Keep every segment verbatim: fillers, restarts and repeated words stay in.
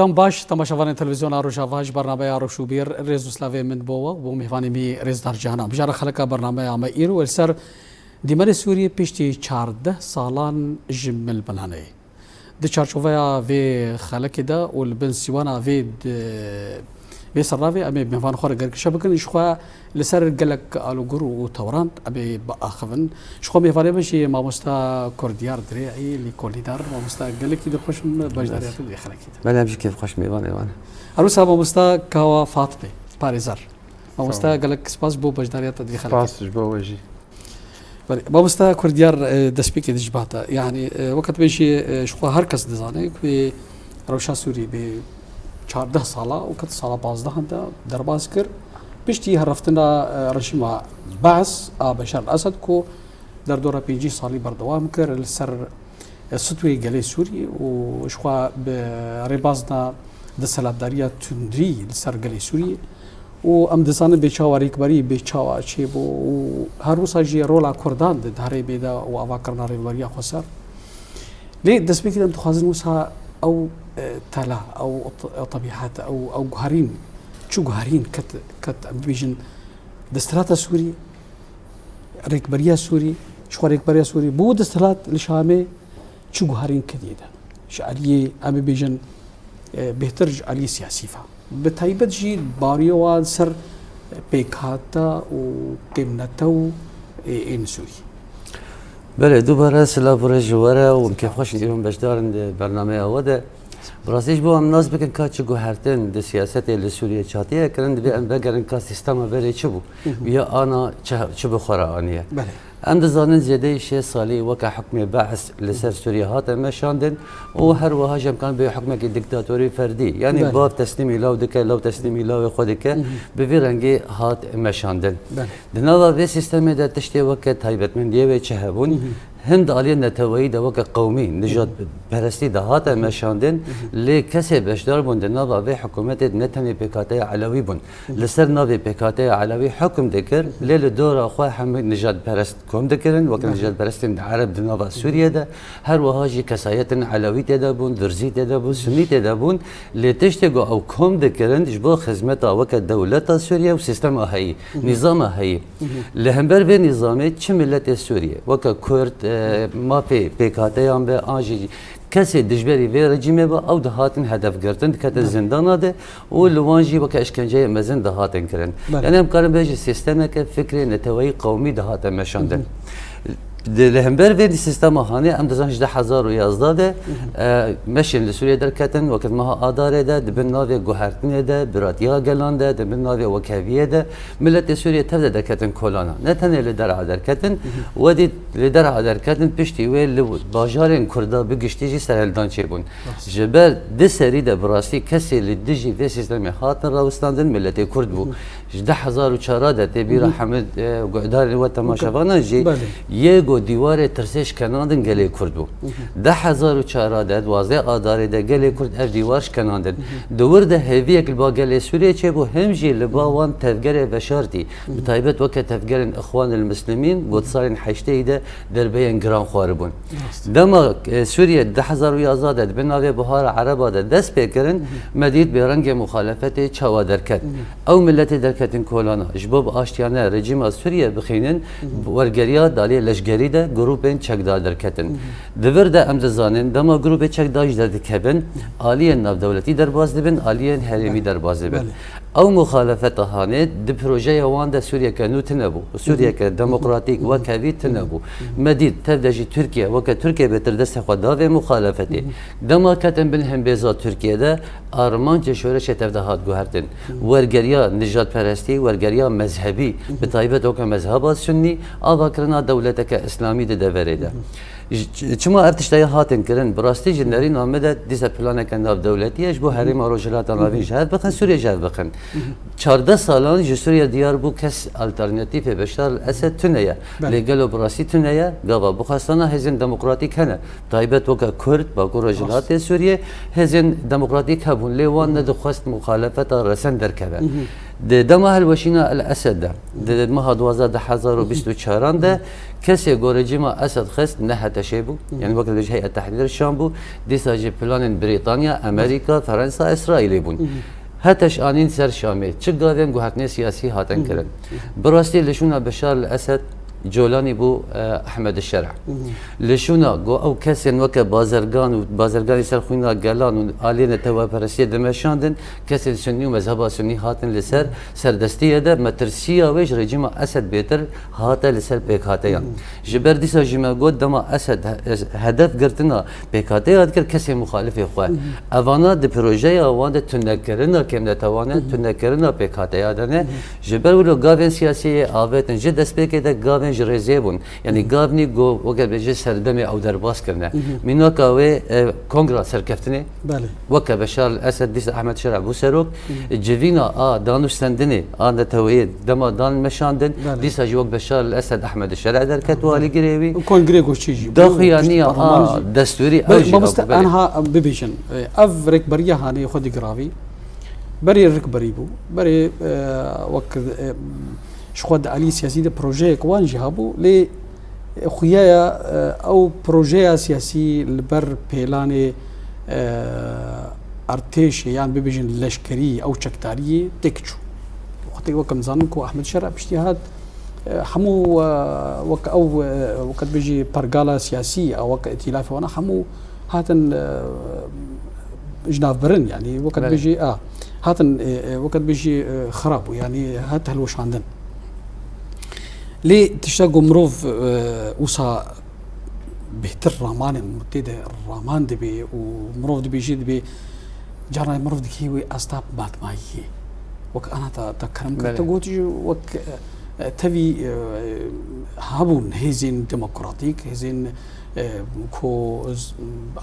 Dem baş, temaşevanên Televîzyona Rojava, ji bernameya Rewş û Bîr, rêz û slavê min bo we û bo mêvanê min Rêzdar Cihan. Em bijara xeleka bernameya me îro li ser dîmenê Sûriyê piştî çardeh salan ji milmilanê. Di çarçoveya vê xelekê de û li bin sîwana vê di-, vê serravê em ê mêvan xwe re gerkişe bikin. Ji xwe li ser gelek alogur û tewran em ê biaxivin. Ji xwe mêvanê me jî mamosta Kurdiyar Dirê'î, lîkolîdar, mamosta gelekî dilxweş im beşdariyatê vê xelekê de. Belê, em jî kêfxweş mêvanê wan. Her wisa mamosta Kawa Fatmê, parêzer. Mamosta, gelek spas bo beşdariyata vê xelekê. Spas ji bo we jî. Belê, mamosta Kurdiyar, e, destpêkê dijbata. Yani, e, wekî bêjî, e, ji xwe her kes dizane ku rewşa Sûrî bê çardeh sala, wekî sala pazdehan de derbas kir. Piştî herreftina, e, rejîma Baas a Beşar el-Esed ku derdora pêncî salî berdewam kir li ser, e, situyê gelê Sûrî û ji xwe bi rêbazna desthilatdariya tundî li ser gelê Sûrî û em dizanin bê çawa rêkberî bê çawa çêbû û her wisa jî rola Kurdan di herêmê de û avakirina rêveberiya xweser. Lê destpêkê de em dixwazin wisa ew, e, tela, ew t-, ew tebîhet, ew, ew guherîn, çi guherîn ket, ket em bibêjin desthilata Sûrî, rêkberiya Sûrî, ji xwe rêkberiya Sûrî, bo desthelat li Şamê çi guherîn ketiye de? Ji aliyê, em bibêjin, e, bêhtir ji aliyê siyasî ve. Bi taybet jî bariyo wan ser pêkhate û kêmnete û ê, ên Sûrî. Belê, dubare silav û rêz ji we re û em kêfxweş in îro em beşdar in di bernameya we de. Bi rastî ji bo em nas bikin ka çi guhertin di siyasetê li Sûriyê çatiye kirin, divê em vegerin ka sîstema berê çi bû û ya ana çi, çi bi xwe re aniye. Belê. Em dizanin zêdeyî şêst salî weke hukmê Baas li ser Sûriyê hate meşandin û her wiha jî em karin bê hukmekî diktatorî ferdî, yanî Belê. bav teslîmî law dike, law teslîmî lawê xwe dike, Hı hı. bi vî rengî hat meşandin. Belê. Di nava vê sîstemê de tiştê weke taybetmendiyê wê çi hebûn, Hı hı. Him di aliyê neteweyî de weke qewmî, nijadperestî de hate meşandin, lê kesê beşdar bûn di nava vê hikûmetê ne tenê pêkhateya Elewî bûn. Li ser navê pêkhateya Elewî hukm dikir, lê li dora xwe hemû nijadperest kom dikirin, weke nijadperestên Ereb di nava Sûriyê de, her wiha jî kesayetên Elewî tê de bûn, Durzî tê de bûn, Sunî tê de bûn, lê tiştê ku ew kom dikirin ji bo xizmeta weke dewleta Sûriye û sîstema heyî, nîzama heyî. Li hember vê nîzamê çi miletê Sûriyê, weke Kurd, e, mafê pêkhateyan be, an jî kesê dijberî vê rejîmê be, ew dihatin hedefgirtin, diketin zindana de û li wan jî weke işkenceyê mezin dihatin kirin. Belê. Yani em karin bêjin sîstemeke fikrê neteweyî qewmî dihate meşandin. Di, li hember vê sîstema hanê em dizan ji du hezar û yazdeh de, e, meşên li Sûriyê derketin, wekî meha Adarê de, di bin navê guhertinê de, biratiya gelan de, di bin navê wekheviyê de, Miletê Sûriyê tev de derketin kolana. Ne tenê li derha derketin, wedî li derha derketin, piştî wê li bajarên Kurda bi giştî jî serhildan çêbûn. Ji ber di serî de bi rastî kesê li dijî vê sîstemê hatin rawestandin miletê Kurd bû. Ji du hezar û çar de tê bîra hemû, e, guhdarên we temaşevanan jî Belê. yê ku dîwarê tirsê şkenandin gelê Kurd bû. Du hezar û çar de, duwazdeh Adarê de gelê Kurd ev dîwar şkenandin. Di wir de hêviyek li ba gelê Sûriyê çêbû, him jî li ba wan tevgerê veşartî, bi taybet weke tevgerên Îxwanil Muslimîn, gotsarên heşteyî de derbeyên giran xwaribûn. Rast. Dema, e, Sûriye du hezar û yazdeh de di bin navê Buhara Ereba de dest pê kirin, me dît bêrengê muxalefetê çawa derket. Ew miletê derketin kolana, ji bo bi aştiyane rejîma Sûriye bixînin, wergeriya dalê leşgerî de grûpên çekdar derketin. Di vir de em dizanin, dema grûpê çekdar ji derdikevin, aliyên navdewletî derbas dibin, aliyên herêmî derbas dibin. Belê. Ew muxalefeta hanê di projeya wan de Sûriyeke nû tune bû. Sûriyeke demokratîk, wekhevî tune bû. Me dît, tev de jî Tirkiye, weke Tirkiye bêtir destê xwe da vê muxalefetê. Dema ketin bin hembêza Tirkiye de, armancê şoreşê tev de hat guhertin. Wergeriya nijadperestî, wergeriya mezhebî, bi taybet weke mezheba Sunnî, avakirina dewleteke Îslamî di deverê de. Ji-, çima ev tiştaya hatin kirin? Bi rastî ji nerîna me de dîsa planeke navdewletî ye ji bo herêma Rojhilata Navîn ji hev bixin, Sûriye ji hev bixin. Çardeh salan ji Sûriye diyar bû kes alternatîfê Beşar el Esed tune ye. Belê. Lê gelo bi rastî tune ye? Gava bixwestana hêzên demokratîk hene. Taybet weke Kurd, Bakur Rojhilatê Sûriye, hêzên demokratîk hebûn. Lê wan nedixwest muxalefeta resen derkeve. Di dema hilweşîna El Esed de, di meha duwazdeh du hezar û bîst û çaran de kesê ku rejîma Esed xist ne HTŞ bû, yani wek li heyet tehrîr Şam bû, dîsa jî planên Brîtanya, Amerîka, Fransa, Îsraîlê bûn. HTŞ anîn ser Şamê, çi gavên guhertinê siyasî hatin kirin. Bi rastî li şûna Beşar El Esed Colanî bû, e, Ehmed Şer'a. Li şûna ku ew kesên weke bazergan û bazerganî ser xwîna gelan û aliyê neteweperestiyê dimeşandin, kesên sunnî û mezheba sunnî hatin li ser serdestiyê de, metirsiya wê ji rejîma Esed bêtir hate li ser pêkhateyan. Ji ber dîsa jî me got, dema Esed he-, hedef girtina pêkhateya dikir, kesên muxalifê xwe. Evana di projeya wan de tunekirina kêmnetewan e, tunekirina pêkhateya de ne. Ji ber wilo gavên siyasî yê avêtin, ji destpêkê de gavên ji rêzê bûn. Yanî gavnî ku weke bêje serdemê ew derbas kirine. Mînaka wê, e, kongra serkeftinê, Belê. Weke Beşar el Esed dîsa Ehmed Şer'a bû serok, civîna a danûstendinê a neteweyê dema dan meşandin, Belê. Dîsa jî wek Beşar el Esed Ehmed Şer'a derket û alîgirê wî. Kongrê goşçî jî bû, Daxuyaniya piştî a parlemanê jî. Destûrî Belê, ew jî mamoste, hebû, belê. Anha bibêjin, e, ev rêkberiya hanê xwe digiravî. Berê rikberî bû. Berê, e, wek, e, ji xwe di alî siyasî de projeyek wan jî hebû. Lê xuya ya, e, ew projeya siyasî li ber pêlanê, e, artêşê yan bibêjin leşkerî ew çekdariyê têk çû. Wextê wek em zanin ku Ahmed Şer'a piştî hat, e, hemû, e, wek ew, e, wek dibêjî pergala siyasî, e, wek îtîlafê wana hemû hatin, e, ji nav birin, yanî wek Belê. Dibêjî, a, hatin, e, e, wek dibêjî, e, xirab bû, yanî hat hilweşandin. Lê tişta ku mirov, e, wisa bêhtir ramanên tê de raman dibe û mirov dibêjî, dibê carna mirov dikê wê asta matmayiyê. Wek ana ta, ta kerem kir, Belê. Te got jî wek, e, tevî, e, hebûn hêzên demokratîk, hêzên, e, ku z-,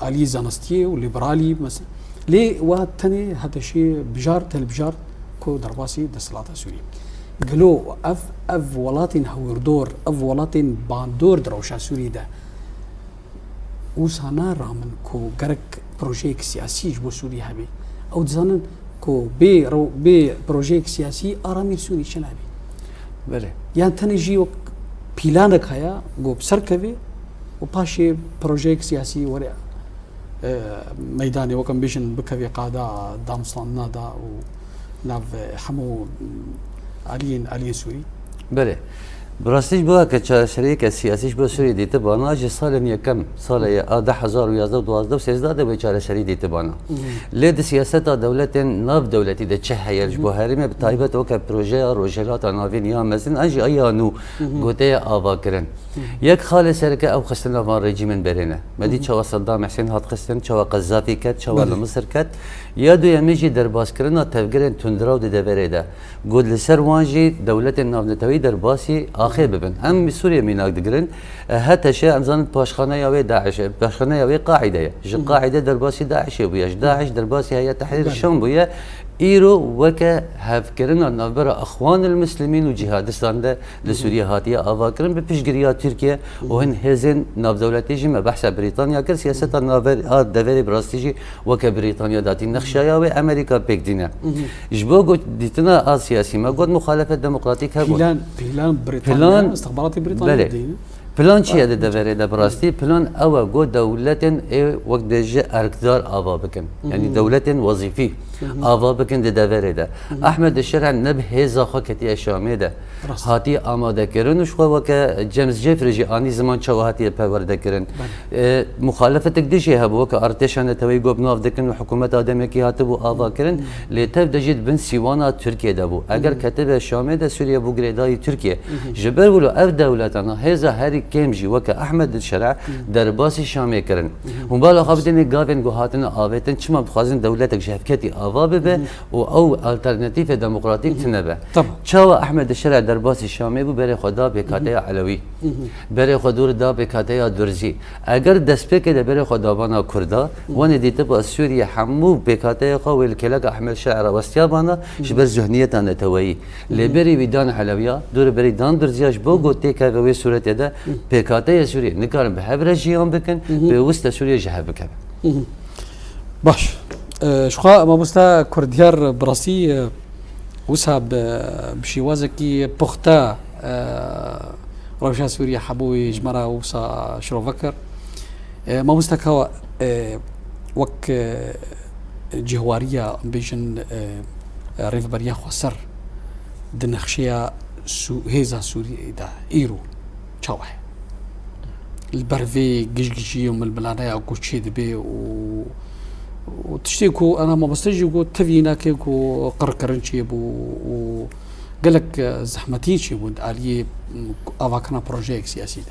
alî zanistiyê û liberalî, mes-, lê wa tenê HTŞ'ê bijar, te li bijar ku derbasî desthilata Sûriyê. Gelo ev, ev welatên hewîrdor, ev welatên bandor di rewşa Sûriyê de wisa naramin ku gerek projeyek siyasî ji bo Sûriyê hebe. Ew dizanin ku bê rew-, bê projeyek siyasî aramî li Sûriyê çi nabe. Belê. Yan tenê jî wek pîlanek heye ku bi ser keve û paşê projeyek siyasî were, e, meydanê, wek em bêjin, bikeve qada danûstandina da û nav, e, hemû aliyên, aliyên Sûrî. Belê. Bi rastî ji bo ke çareseriyeke siyasî ji bo Sûriyê dîtibana, ji salên yekem, salê ye a du hezar û yazdeh û duwazdeh û sêzdeh de wê çareserî dîtibana. Lê di siyaseta dewletên nav dewletî de çi heye ji bo herêmê, bi taybet weke projeya Rojhilata Navîn ya mezin, an jî ya nû gotiye ava kirin. Yek xalê sereke ew xistina van rejîmên berê ne. Me dî çawa Saddam Hussein hat xistin, çawa Qezzafî ket, çawa Belê. Li Misir ket. Ya duyemî jî derbaskirina tevgerên tundrew di deverê de. Got li ser wan jî dewletên navneteweyî derbasî axê bibin. Em Sûriye mînak digirin. E, HTŞ em zanin paşxaneya wê DAIŞ e, paşxaneya wê Qaîde ye. Ji Qaîde derbasî DAIŞê bûye, ji DAIŞ derbasî Heyet Tehrîr Belê. Şam bûye. Îro weke hevkirina navbera Ixwanil Muslimîn û cîhadistan de li Sûriye hatiye avakirin bi piştgiriya Tirkiye û hin hêzên navdewletî jî. Me behsa Brîtanya kir, siyaseta navber a deverê bi rastî jî weke Brîtanya datî nexşaya wê Amerîka pêk dîne. Ji bo got dîtina a siyasî me got muxalefet demokratîk hebûn. Pîlan, pîlan Brîtanya, Plan, istixbaratê Brîtanya belê. Dîne. Plan çi ye di deverê de bi rastî? Plan ew e ku dewletên ê wek dibêje erkdar ava bikin. Yanî dewletên wezîfî ava bikin di deverê de. Ehmed Şer'a ne bi hêza xwe ketiye Şamê de. Rast. Hatiye amadekirin û ji xwe weke James Jeffrey jî anî ziman çawa hatiye perwerdekirin. Belê. E, muxalefetek dijî hebû, weke artêşa neteweyî ku bi nav dikin û hikûmeta demekî hatibû ava kirin, lê tev de jî di bin sîwana Tirkiye de bû. Eger ketibe Şamê de Sûriye bû girêdayî Tirkiye. Ji ber wilo ev dewletana hêza herî kêm jî weke Ehmed Şer'a derbasî Şamê kirin. Hûn bala xwe bidinê gavên ku hatine avêtin, çima dixwazin dewletek ji hevketî ava bibe û ew alternatîfê demokratîk tine be. Tamam. Çawa Ehmed Şer'a derbasî Şamê bû, berê xwe da pêkhateya Elewî. Berê xwe dûr da pêkhateya Durzî. Eger destpêkê de berê xwe dabana Kurda, wanê dîtiba Sûriye hemû pêkhateya xwe wê li kêleka Ehmed Şer'a westiya bana ji ber zihniyeta neteweyî. Lê berî wî dan Elewiya, dûr berî dan Durziya ji bo ku têkeve wê sûretê de pêkhateya Sûriye nikarin bi hev re jiyan bikin, pêwist e Sûriye ji hev bikeve. Baş. E, ji xwe mamoste Kurdiyar bi rastî, e, Wisa bi, bi şêwazekî puxte, e, rewşa Sûriyê hebûyî ji me re wisa şirove kir. E, mamoste Kawa, e, wek, e, cihwariya, em bêjin, e, e, rêveberiya xweser di nexşeya Sû-, hêza Sûriyeyê de îro çawa ye? Li ber vê gijgijiyê û milmilaneya ku çêdibe û, û tiştê ku ana mamoste jî got, tevî nake ku qirkirin çêbû û gelek, e, zehmetî çêbûn di aliyê, m, avakirina projeyek siyasî de.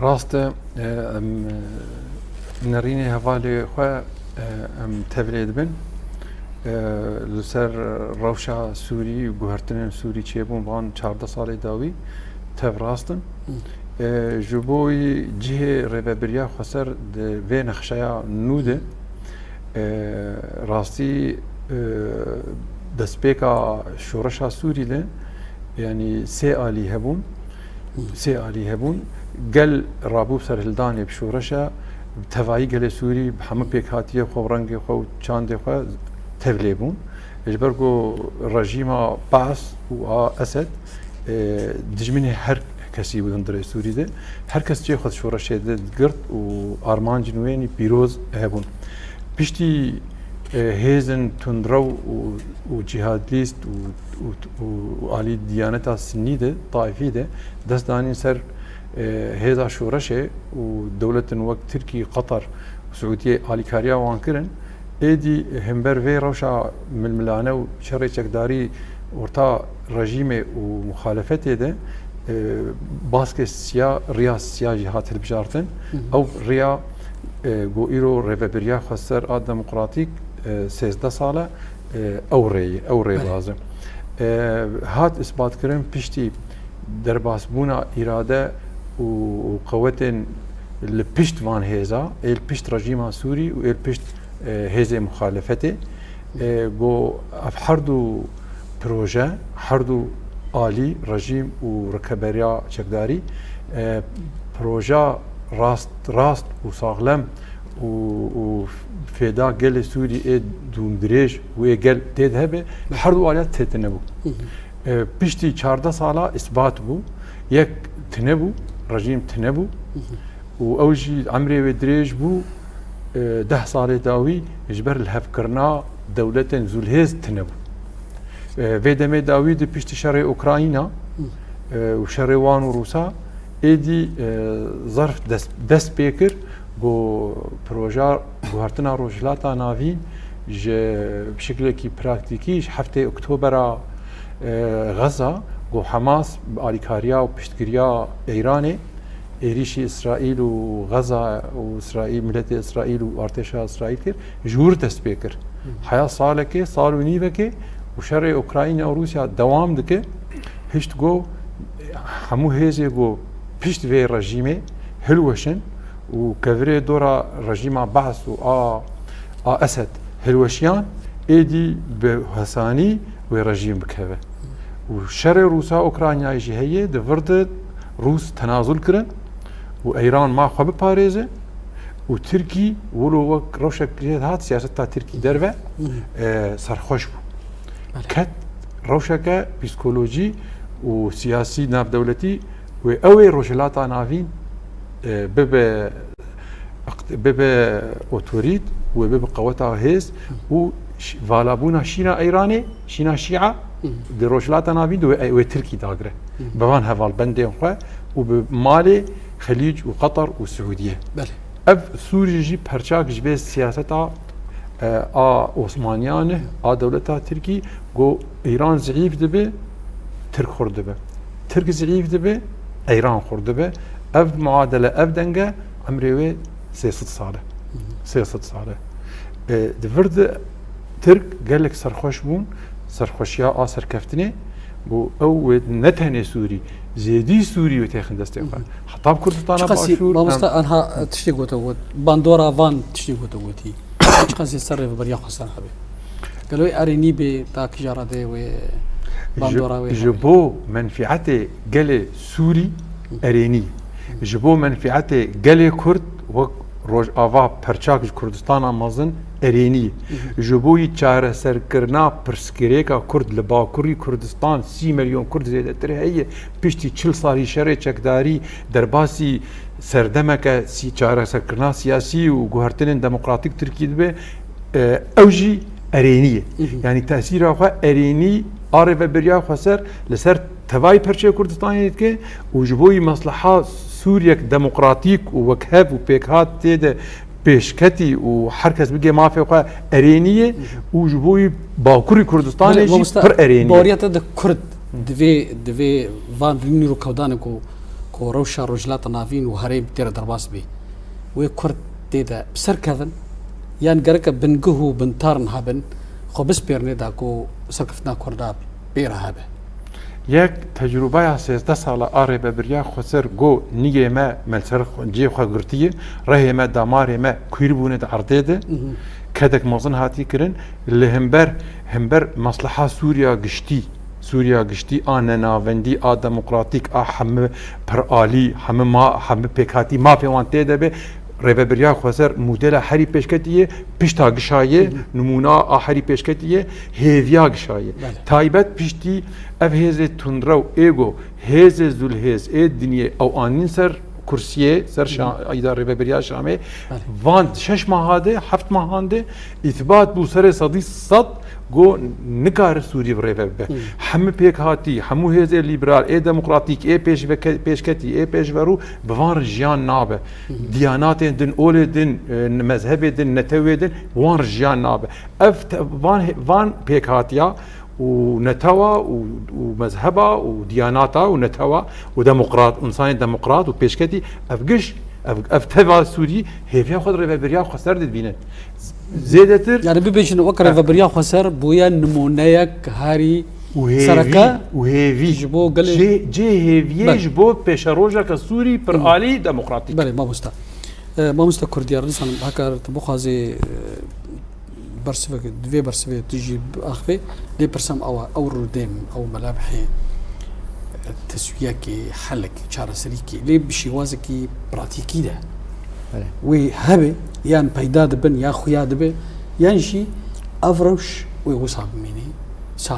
Rast e, e, em, e, nerînê hevalê xwe, e, em tevlê dibin. E, li ser rewşa Sûrî û guhertinên Sûrî çêbûn van çardeh salê dawî tev rast in. E, ji bo wî cihê rêvebiriya xweser di vê nexşeya nû de, e, rastî, e, destpêka şoreşa Sûrî de, yanî sê alî hebûn, sê alî hebûn. Gel rabû serhildanê bi şoreşa, bi tevayî gelê Sûrî bi hemû pêkhatiyê xwe û rengê xwe û çandê xwe tevlê bûn. Ji ber ku rejîma Baas û a Esed, e, dijminê her kesî bû hundirê Sûrî de. Her kes cihê xwe di şoreşê de digirt û armancên wê yanî pîroz hebûn. Piştî, e, hêzên tundrew û, û cîhadlîst û, û, û, û alî diyaneta Sinnî de, Taifî de dest danîn ser, e, hêza şoreşê û dewletên wek Tirkî, Qatar û Siûdiyê alîkariya wan kirin. Êdî hember vê rewşa milmilane û şerê çekdarî orta rejîmê û muxalefetê de, e, baskê siya, riya siya jî hat hilbijartin. Hı hı. Ew riya, e, ku îro rêvebiriya xweser a demokratîk, e, sêzdeh sal e, e, ew rê ye, ew Belê. rêbaz e. E, hat îsbatkirin piştî derbasbûna îrade û, û qewetên li pişt van hêza, ê li pişt rejîma Sûrî û ê li pişt, e, hêzê muxalefetê, e, ku ev her du proje, her du alî, rejîm û rikeberiya çekdarî, e, proja rast, rast û saxlem û, û fêda gelê Sûrî ê dûmdirêj û ê gel tê de hebe, her du aliya tê tine bû. Hı hı. E, piştî çardeh sala îsbat bû, yek tine bû, rejîm tine bû Hı hı. û ew jî emrê wê dirêj bû, e, deh salê dawî ji ber lihevkirina dewletên zûlhêz tine bû. E, vê demê dawî di piştî şerê Ukrayna, Hı. e, û şerê wan û Rûsa, êdî, e, zerf dest, dest pê kir, ku proja guhertina Rojhilata Navîn ji şiklekî praktîkî ji heftê Oktobera, e, Xeza, ku Hamas bi alîkariya û piştgiriya Îranê êrîşî Îsraîl û Xeza û Îsraîl, miletê Îsraîl û artêşa Îsraîl kir, ji wir dest pê kir. Hı. Heya salekê, sal û nîvekê û şerê Ukrayna û Rûsya dewam dike. Hişt ku hemû hêzê ku pişt vê rejîmê hilweşin û kevirê dora rejîma Baas û a, a Esed hilweşiyan, êdî bi hesanî wê rejîm bikeve. Û şerê Rûsa Ukraynayê jî heye, di vir de Rûs tenazul kirin û Îran ma xwe biparêze û Tirkî, wilo wek rewşek jê hat siyaseta Tirkî derve, Hı hı. e, serxweş bû. Belê. Ket rewşeke psîkolojî û siyasî navdewletî wê ew ê Rojhilata Navîn, e, bibe iqt-, bibe otorît, wê bibe qeweta hêz û ş-, valabûna şîna Îranê, şîna Şîa Hı hı. di Rojhilata Navîn de wê, wê Tirkî dagire. Hı hı. Bi van hevalbendên xwe û bi malê Xelîc û Qatar û Siûdiyê. Belê. Ev Sûrî jî perçak ji vê siyaseta, e, a Osmaniyan e, a dewleta Tirkî, ku Îran zîf dibe, Tirk xurt dibe. Tirk zîf dibe, Îran xurt dibe. Ev muadele, ev denge emrê wê sê sed sal e. Hı hı. Sê sed sal e. E, di vir de Tirk gelek serxweş bûn, serxweşiya a serkeftinê, ku ew wê ne tenê Sûrî, zêdî Sûrî wê têxin destê xwe. Hı hı. Heta bi Kurdistana Çiqasî, Başûr, mamoste, em anha, e, tiştê gote got. Bandora van tiştê gote gotî. Çiqasî ser rêveberiya xweser hebe. Gelo wê erênî bê ta kîja re dê wê bandora wê Ji, ji hebe? Bo menfietê gelê Sûrî Hı. erênî. Hı. Ji bo menfietê gelê Kurd wek Rojava perçak ji Kurdistana mezin erênî ye. Ji bo yî çareserkirina pirsgirêka Kurd li Bakurî Kurdistan, sî milyon Kurd zêdetir heye, piştî çil salî şerê çekdarî derbasî serdemeke sî-, çareserkirina siyasî û guhertinên demokratîk Tirkî dibe, e, ew jî erênî ye. Yanî tesîra xwe erênî a Rêveberiya Xweser li ser tevayî perçeyê Kurdistanê dike û ji bo yî mesleha Sûriyek demokratîk û wekhev û pêkhat tê de pêşketî û her kes bigê mafê xwe erênî ye û ji bo yî Bakurî Kurdistanê Belê, jî mamosta, pir erênî ye. Baweriya te di Kurd divê, divê van rînî rûkewdanê ku, ku rewşa Rojhilata Navîn û herêm tê re derbas bî. Wê Kurd tê de bi ser kevin, yan gereke bingih û bintarn hebin, xwe bispêrnê da ku serkeftina Kurda pê re hebe. Yek tecrûbeya sêzdeh sala a Rêveberiya Xweser go nigê me, me li ser cihê xwe girtiye, rehê me, damarê me kuîr bûne di erdê de, kedek mezin hatiye kirin, li hember, hember mesleha Sûriya giştî, Sûriya giştî a nenavendî, a demokratîk, a hemî piralî, hemî ma-, hemî pêkhatî mafê wan tê de be, Rêveberiya Xweser modela herî pêşketî ye, pişta gişa ye, nimûna a herî pêşketî ye, hêviya gişa ye. Belê. Taybet piştî ev hêzê tundrew ê go hêzê zulhêz ê dinyê ew anîn ser kursiyê, ser şa-, îda Rêveberiya Şamê, Belê. van şeş maha de, heft mahan de îsbat bû serê sedî sed go nikare Sûrî bi rêve bibe. Hemû pêkhatî, hemû hêzê lîberal, ê demokratîk, ê pêşveke-, pêşketî, ê pêşverû bi van re jiyan nabe. Diyanatên din, olê din, e, mezhebê din, netewê din, wan re jiyan nabe. Ev te-, van, van pêkhatiya û netewa û, û mezheba û diyanata û netewa û demokrat, însanên demokrat û pêşketî, ev giş, ev, ev teva Sûrî hêviya xwe di Rêveberiya Xweser de dibînin. Zêdetir Yani bibêjin wek Rêveberiya Xweser bûye nimûneyek herî û hêvî, sereke û hêvî. ji bo gelê Cê, cê hêviyê Belê. ji bo pêşerojeke Sûrî pir Hı. alî demokratîk. Belê, mamosta. E, mamosta Kurdiyar, nizanim, heke tu bixwazî, e, bersivek, divê bersivê tu jî biaxivê, lê pirsem ew e, ew rûdên, ew melebhê, e, teswiyekê, helek, çareserîkê, lê bi şêwazekî pratîkî de Belê. wê hebe, yan peyda dibin, ya xuya dibe, yan jî ev rewş wê wisa bimîne sar.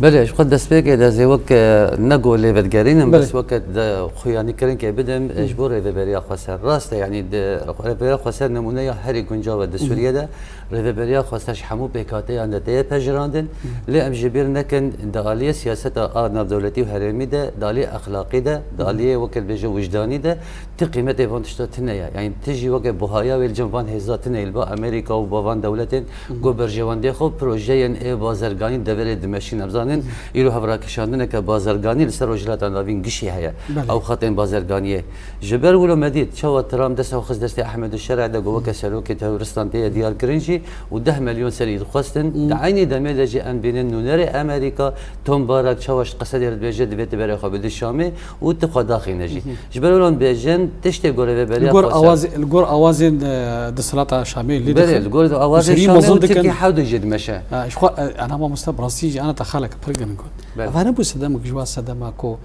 Belê, ji xwe destpêkê de ez ê wek, e, ne go lê vedigerînim, Belê. bes weke de xuyanîkirinekê bidim, e, ji bo Rêveberiya Xweser. Rast e, yanî di Rêveberiya Xweser nimûneya herî guncav e di Sûriyê de. Rêveberiya Xweser ji hemû pêkhateyan de tê pejirandin. Lê em ji bîr nekin, di aliyê siyaseta a navdewletî û herêmî de, di aliyê exlaqî de, di aliyê weke dibêje wijdanî de, ti qîmetê van tişta tune ye. Yanî ti jî weke buhaya wê li cem van hêza tune li ba Amerîka û ba van dewletên ku berjewendiyê xwe projeyên ê bazerganî deverê dimeşîn. Em zanin, îro hevrakişandineke bazerganî li ser Rojhilata Navîn gişî heye. Belê. Ew xetên bazerganiyê. Ji ber wilo me dît, çawa Trump dest xist destê Ehmed Şer'e de ku weke serokê teroristan tê ye diyar kirin jî û deh milyon serî dixwestin. Di eynî demê de jî em bînin nûnerê Amerîka, Tom Barak, çawa ji Qesedê re dibêje, divê tu berê xwe bidî Şamê û tu xwe daxîne jî. Ji ber wilo em bêjin, tiştê ku Rêveberiya Li gor Xweser awazê-, li gor awazên, e, desthilata Şamê lê Belê, dixin. li gor awazê Şamê û Tirkî hewdû jê dimeşe. Ha, ji xwe, e, ana mamoste bi rastî jî ana te xelek pir giring got. Belê. Eva nebû sedem, ji wa sedema ku,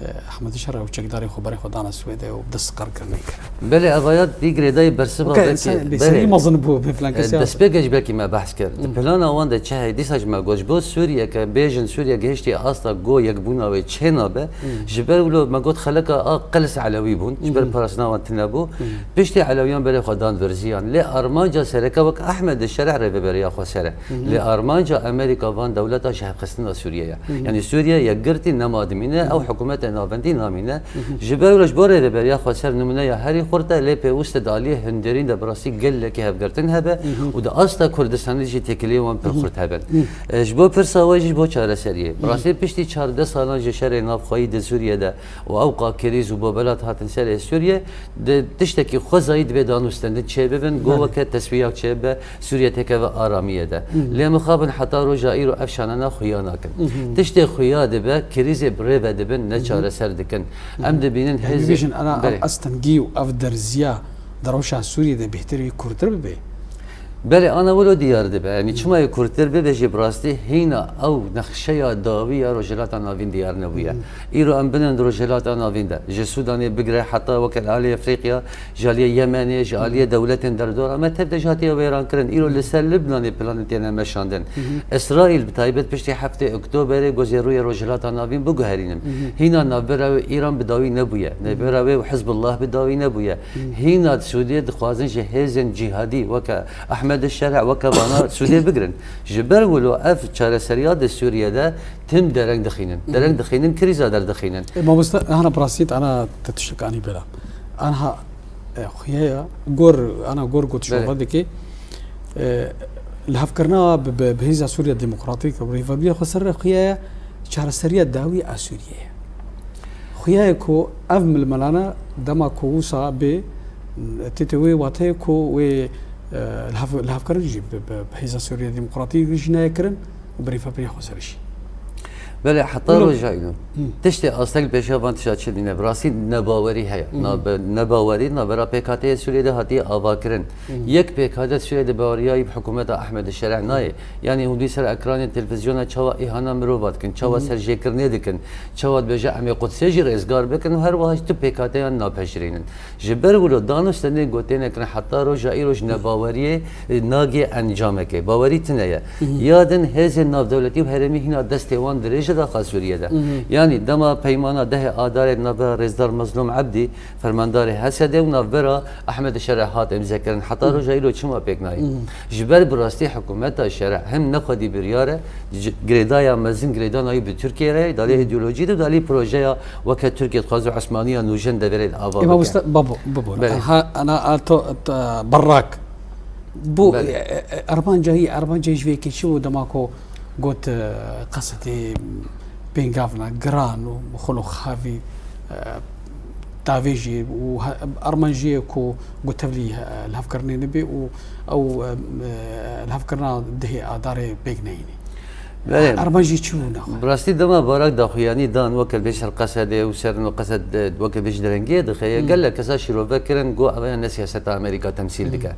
e, Ehmed Şer'e û çekdarê xwe berê xwe dana Swêdê û dest qir kirine kir. Belê, evaya dî girêdayî bersiva Weke belkî, insan bêserî belê. mezin bû, bê filan E, kesê destpêkê jî belkî me behs kir. Di plana wan de çi heye, dîsa jî me got, ji bo Sûriyeke, bêjin Sûriye gihiştî asta go yekbûna wê çê nabe, ji ber wilo me got xeleka a qels Elewî bûn, ji ber parastina wan tune bû. Piştî Elewiyan berê xwe dan virziyan. Lê armanca sereke wek Ehmed Şer'e Rêveberiya Xweser e. Lê armanca Amerîka van dewleta ji hevxistina Sûriye ye. Yanî Sûriye yekgirtî nema dimîne, ew hikûmetê navendî namîne. Ji ber wilo ji bo Rêveberiya Xweser nimûneya herî xurt e, lê pêwist e di aliyê hundirîn de bi rastî gelekî hevgirtin hebe û di asta Kurdistanê jî têkiliyên wan pir xurt hebin. E, ji bo pirsa we jî, ji bo çareseriyê. Bi rastî piştî çardeh salan ji şerê navxweyî di Sûriye de û ewqa krîz û bobelat hatin serê Sûriye, di tiştekî xwezayî divê danûstendin çêbibin, go Belê. weke teswiyak çêbibe, Sûriye têkeve aramiyê de. Lê mixabin heta roja îro ev şanana xuya nakin. Tiştê xuya dibe, krîzê bi rê ve dibin, ne çareser dikin. Em dibînin Yani hêzê bibêjin, ana Belê. ev astengî û ev derziya di rewşa Sûriyê de bêhtir wî kûrtir bibe. Belê, ana wilo diyar dibe. Yanî çima yê kurtir bibe jî, bi rastî hîna ew nexşeya dawî ya Rojhilata Navîn diyar nebûye. Îro em binin di Rojhilata Navîn de. Ji Sûdanê bigire heta weke li aliyê Efrîqya, ji aliyê Yemenê, ji aliyê dewletên derdora me tev de jî hatiye wêrankirin. Îro li ser Libnanê planê têne meşandin. Îsraîl bi taybet piştî heftê Oktoberê gozê rûyê Rojhilata Navîn biguherînin. Hîna navbera wê Îran bi dawî nebûye. Navbera wê Hizbullah bi dawî nebûye. Hîna di Sûdiyê dixwazin ji hêzên cîhadî weke Ehmed Şereh, weke vana Sûdiyê bigirin. Ji ber wilo ev çareseriya di Sûriye de tim dereng dixînin. Dereng dixînin, krîza derdixînin. E, mamoste, hana bi rastî te ana te tiştek anî bela. Anha, e, xuye ya, gor, ana gor got Belê. Şova dike. E, lihevkirina bi, bi, bi hêza Sûriye Demokratîk û rêveberiya xweser re xuye ya çareseriya dawî a Sûriyeyê. Xuya ye ku ev milmelane dema ku wisa bê, tê tê wê wateyê ku wê, e, lihev-, lihevkirin jî bi, bi, bi Hêza Sûriye Demokratîk jî neyê kirin û bi rêveberiya xweser jî. Belê, heta Wilo- roja îro. Hı. Tiştê asteng pêşiya van tişta çi dîne? Bi rastî nebawerî heye. Hı hı. Na-, bi nebawerî navbera P K T'yê Sûriyê de hatiye avakirin. Hı hı. Yek P K T Sûriyê de baweriyayî bi hikûmeta Ehmed Şereh nayê. Yanî hûn dî ser ekranên televîzyona çawa îhana mirova dikin, çawa Hı hı. serjêkirinê dikin. Çawa dibêje, em ê Qudsê jî rêzgar bikin û her wiha jî tu P K T'yan napejirînin. Ji ber wilo danûstendên ku têne kirin heta roja îro ji nebaweriyê, e, nagê encamekê. Bawerî tune ye. Hı hı. Ya din hêzên navdewletî û herêmî hîna destê wan dirêj e daxa Sûriye de. Hı hı. Yanî dema peymana dehê Adarê navbera Rêzdar Mezlûm Ebdî, fermandarê H S D'ê û navbera Ehmed Şereh hat îmzekirin. Heta Hı hı. roja îro çima pêk nayê? Hı hı. Ji ber bi rastî hikûmeta Şereh hem ne xwedî biryar e, Ji-, girêdaya mezin girêdana wî bi Tirkiye re, dalê Hı. îdeolojî de, dalê projeya weke Tirkiye dixwaze Osmaniya nûjen deverê de ava Ê, bike. Mamoste, babo, babo. Belê. Ha, ana, a, to, to, berrak. Bu, Belê. e, e, armanca wî, armanca wî ji vê yekê çi bû dema ku got, e, qesedê pêngavna giran û xulûxavî, e, davêjî û he-, armanc jî ye ku got tevlî, e, lihevkirinê nebe û ew, e, e, lihevkirina dehê Adarê pêk neyînî. Belê. Armanc jî çi bû nexwe? Bi rastî dema Barak daxuyanî dan weke bêj ser Qesedê û ser no Qesed, e, weke bêj derengiyê dixe, Hmm. gelek kesa şîrove kirin, got ev ne siyaseta Amerîka temsîl Hmm. dike.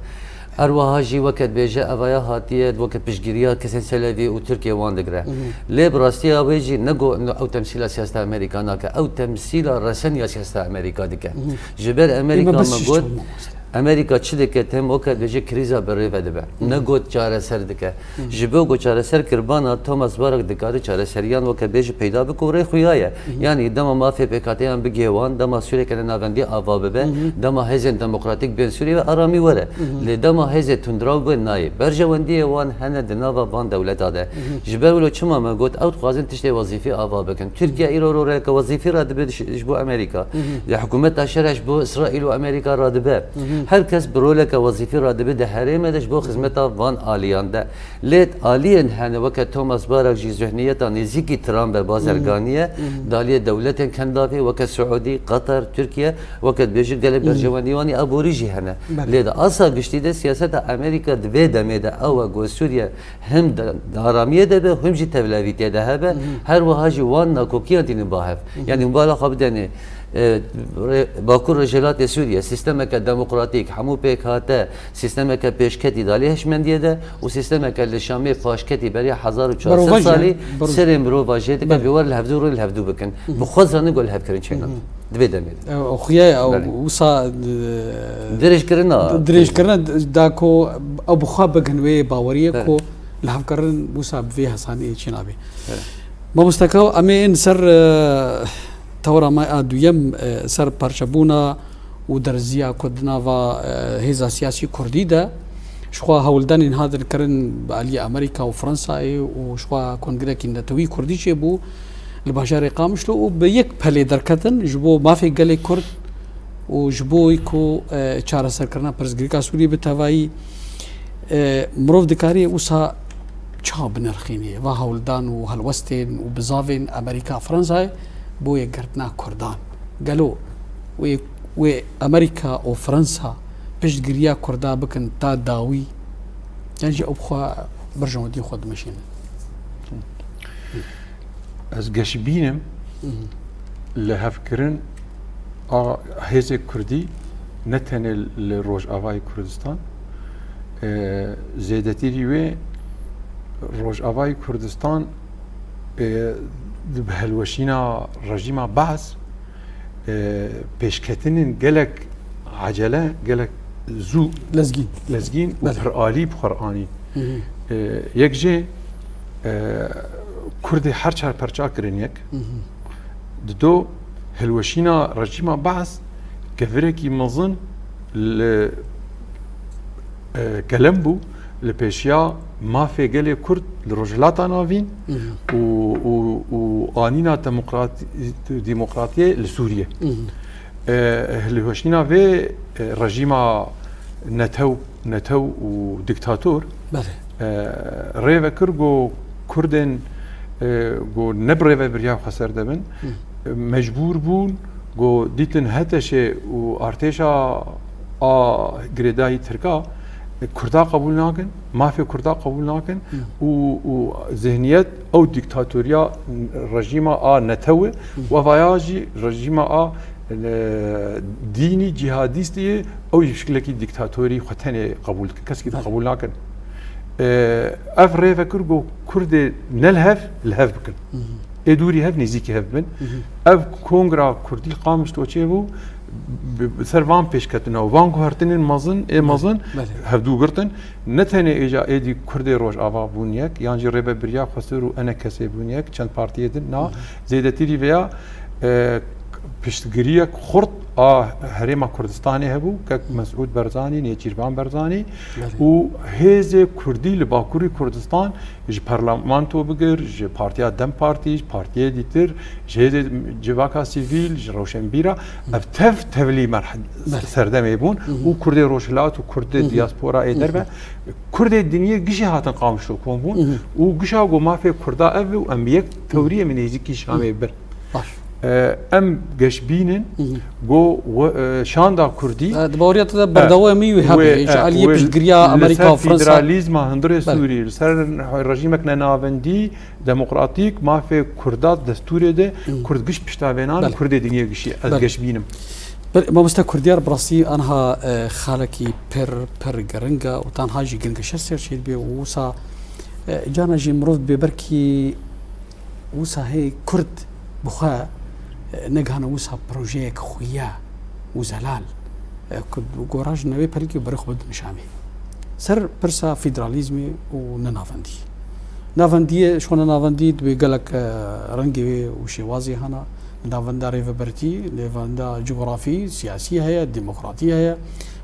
Her wiha jî weke dibêje evaya hatiye, weke piştgiriya kesên Selevî û Tirkiye wan digire. Hmm. Lê bi rastiya wê jî ne got ew temsîla siyaseta Amerîka nake, ew temsîla reseniya siyaseta Amerîka dike. Hmm. Ji ber Amerîka Ê, me bes me jî got, çi bû, mamoste? Amerîka çi dike, tem weke dibêje krîza bi rê ve dibe. Hı. Ne got çareser dike. Hı. Ji bo ku çareser kirbana Thomas Barak dikare çareseriyan weke bêje peyda bike û rê xuya ye. Hı hı. Yanî dema mafê P K T'yan bigihê wan, dema Sûriyeke ne navendî ava bibe, Hı hı. dema hêzên demokratîk bên Sûriyê ve aramî were. Hı hı. Lê dema hêzê tundraw bên nayê. Berjewendiyê wan hene di nava van dewleta de. Hı hı. Ji ber wilo çima me got, ew dixwazin tiştê wezîfî ava bikin. Tirkiye Hı hı. îro rûneke wezîfî radibe ji, ji bo Amerîka. Hı hı. Lê hikûmeta Şereh ji bo Îsraîl û Amerîka radibe. Hı hı. Her kes bi roleke wezîfî radibe di herêmê de ji bo xizmeta van aliyan de. Lê aliyên hene weke Thomas Barak jî zihniyeta nêzîkî Trump e, bazerganî ye. Hı hı. Daliyê dewletên kendavê weke Siûdî, Qatar, Tirkiye, weke dibêjin gelek Hı hı. berjewendî wan ê aborî jî hene. Belê. Lê di asa giştî de siyaseta Amerîka di vê demê de ew e ku Sûriye hem de, di aramiyê de be, hem jî tevlevîtiyê de hebe, Hı hı. her wiha jî wan nakokiyan tînin ba hev. Hı hı. Yanî hûn bala xwe bidenê, e, rê-, Bakur Rojhilatê Sûriye, sîstemeke demokratîk, hemû pêk hate, sîstemeke pêşketî dalê hişmendiyê de û sîstemeke li Şamê paşketî beriya hezar û çar sed Berovajî, salî bero- serê mirova jê dike Belê. bi wer li hevdû rû li hevdû bikin. Hı hı. Bi xwe zanin ku li hevkirin çênabe. Hı hı. Di vê demê de. E, xuya ye, Belê. wisa, e, Dirêjkirina. dirêjkirina da ku ew bi xwe bigin wê baweriyê Belê. ku lihevkirin wisa bi vê hesanî çênabe. Belê. Mamosteka, em ê ên ser, e, tewra me a duyem, e, ser parçebûna û derziya ku di nava, e, hêza siyasî kurdî de ji xwe hewldanên hatin kirin bi aliyê Amerîka û Fransayê û ji xwe kongrekî netewî kurdî çêbû li bajarê Qamişlo û bi yek pelê derketin ji bo mafê gelê kurd û ji bo ku, e, çareserkirina pirsgirêka Sûriyê bi tevayî, e, mirov dikarî wisa çawa binirxînê va hewldan û helwestên û bizavên Amerîka, Fransayê bo yekgirtina kurdan? Gelo wê, wê Amerîka û Fransa piştgiriya kurda bikin ta dawî, yan jî ew bi xwe berjewendiyê xwe dimeşînin? Ez geşbîn im Mhm. li hevkirin a hêzê kurdî ne tenê li Rojavayê Kurdistan, E, zêdetirî wê Rojavayê Kurdistan, e, di bi hilweşîna rejîma Baas, e, pêşketinên gelek ecele, gelek zû Lezgîn. lezgîn û Belê. piralî bi xwe re anî. Hı hı. E, yek jê, e, Kurdê her çar perça kirin yek. Hı hı. Dido hilweşîna rejîma Baas kevirekî mezin li, e, kelem bû li pêşiya mafê gelê Kurd li Rojhilata Navîn Hı hı. û, û, û anîna demokrati-, demokratiyê li Sûriyê. Hı hı. E, hilweşîna vê, e, rejîma netew, netew û diktator, Belê. e, rê vekir ku Kurdên, e, ku ne bi rêvebiriya xweser de bin, Hı. e, mecbûr bûn ku dîtin HTŞ û artêşa a girêdayî Tirka, e, Kurda qebûl nakin, mafê Kurda qebûl nakin Hı. û, û zihniyet ew dîktatoriya rejîma a netew e Hı. û evaya jî rejîma a, e, dînî cîhadîstî ye, ew jî bi şikilekî dîktatorî xwe tenê qebûl dikin, keskî Belê. qebûl nakin. E, ev rê vekir ku Kurdê ne li hev, li hev bikin. Hı hı. Ê dûrî hev, nêzîkî hev bin. Hı hı. Ev kongra Kurdî Qamişlo çêbû, bi, bi ser van pêşketina û van guhertinên mezin, ê Belê, mezin, belê. hevdû girtin. Ne tenê êca êdî Kurdê Rojava bûn yek, yan jî rêvebiriya Xweser û ENKSê bûn yek, çend partiyê din, na, Hı hı. zêdetirî vêya, e, piştgiriyek xurt a Herêma Kurdistanê hebû, kek Hı. Mesûd Barzanî, Nêçîrvan Barzanî Belê. û hêzê Kurdî li Bakurî Kurdistan ji parlamento bigir, ji Partiya DEM Partî, ji partiyê dîtir, ji hêzê civaka sivîl, ji rewşenbîra, ev tev tevlî merh-, Belê. serdemê bûn Hı hı. û Kurdê Rojhilat û Kurdê Hı hı. diasporayê Hı hı. derve, Kurdê dinyê gişê hatin Qamişlo kom bûn Hı hı. û gişa ku mafê Kurda ev e û em bi yek tewriyê min nêzîkî Şamê bin. Baş. E, em geşbînin Hı hı. ku we, e, şanda Kurdî, E, di baweriya te de e, berdewamî wê hebe, wê, ji e, aliyê wê piştgiriya li Amerîka ser û Fransa. federalîzma hundirê Belê. Sûrî, li ser rejîmek nenavendî, demokratîk, mafê Kurda destûrê de, Hı. Kurd giş piştavênan, Belê. Kurdê dinyê gişî, ez Belê. geşbînim. Belê, mamoste Kurdiyar, bi rastî anha, e, xalekî pir, pir giring e û tanha jî giringeşer ser çêdibe û wisa, e, cana jî mirov dibê belkî wisa hê Kurd bi xwe, e, negihane wisa projeyek xuya û zelal, e, ku gora ji newê pelkê û berê xwe bidin Şamê. Ser pirsa federalîzmê û nenavendî. Navendiyê, ji xwe nenavendî dibê gelek, e, rengê wê û şêwazê hene. Li navenda rêvebertî, li navenda cografî, siyasî heye, demokratî heye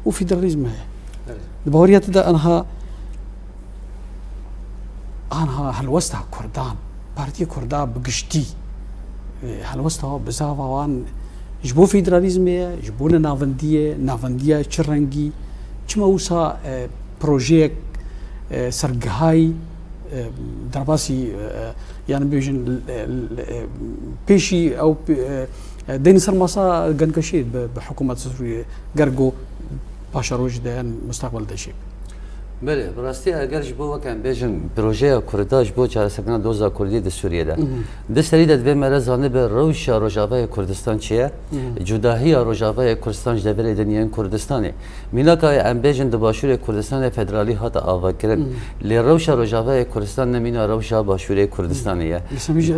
û federalîzm heye. Evet. Di baweriya te de anha, anha helwesta Kurdan, Partiyê Kurda bi giştî, e, helwesta wan, bizava wan ji bo federalîzmê ye, ji bo nenavendiyê, navendiya çi rengî, çima wisa, e, projeyek, e, sergihayî, e, derbasî, e, yani bêjin, e, e, pêşî ew, e, e, deynî ser masa gengeşê bi, bi hikûmet Sûriyê ger go paşerojî de yan mustaqbel de jî. Belê, bi rastî eger ji bo wek em bêjin projeya Kurda ji bo çareserkirina doza Kurdî di Sûriyê de. Hı hı. Di serî de divê me re zanibe rewşa Rojavayê Kurdistan çi ye? Hı hı. Cudahiya Rojavayê Kurdistan ji deverê din yên Kurdistanê. Mînaka em bêjin di Başûrê Kurdistanê federalî hate avakirin. Hı. Lê rewşa Rojavayê Kurdistan ne mîna rewşa Başûrê Kurdistanê ye. Li Semî jî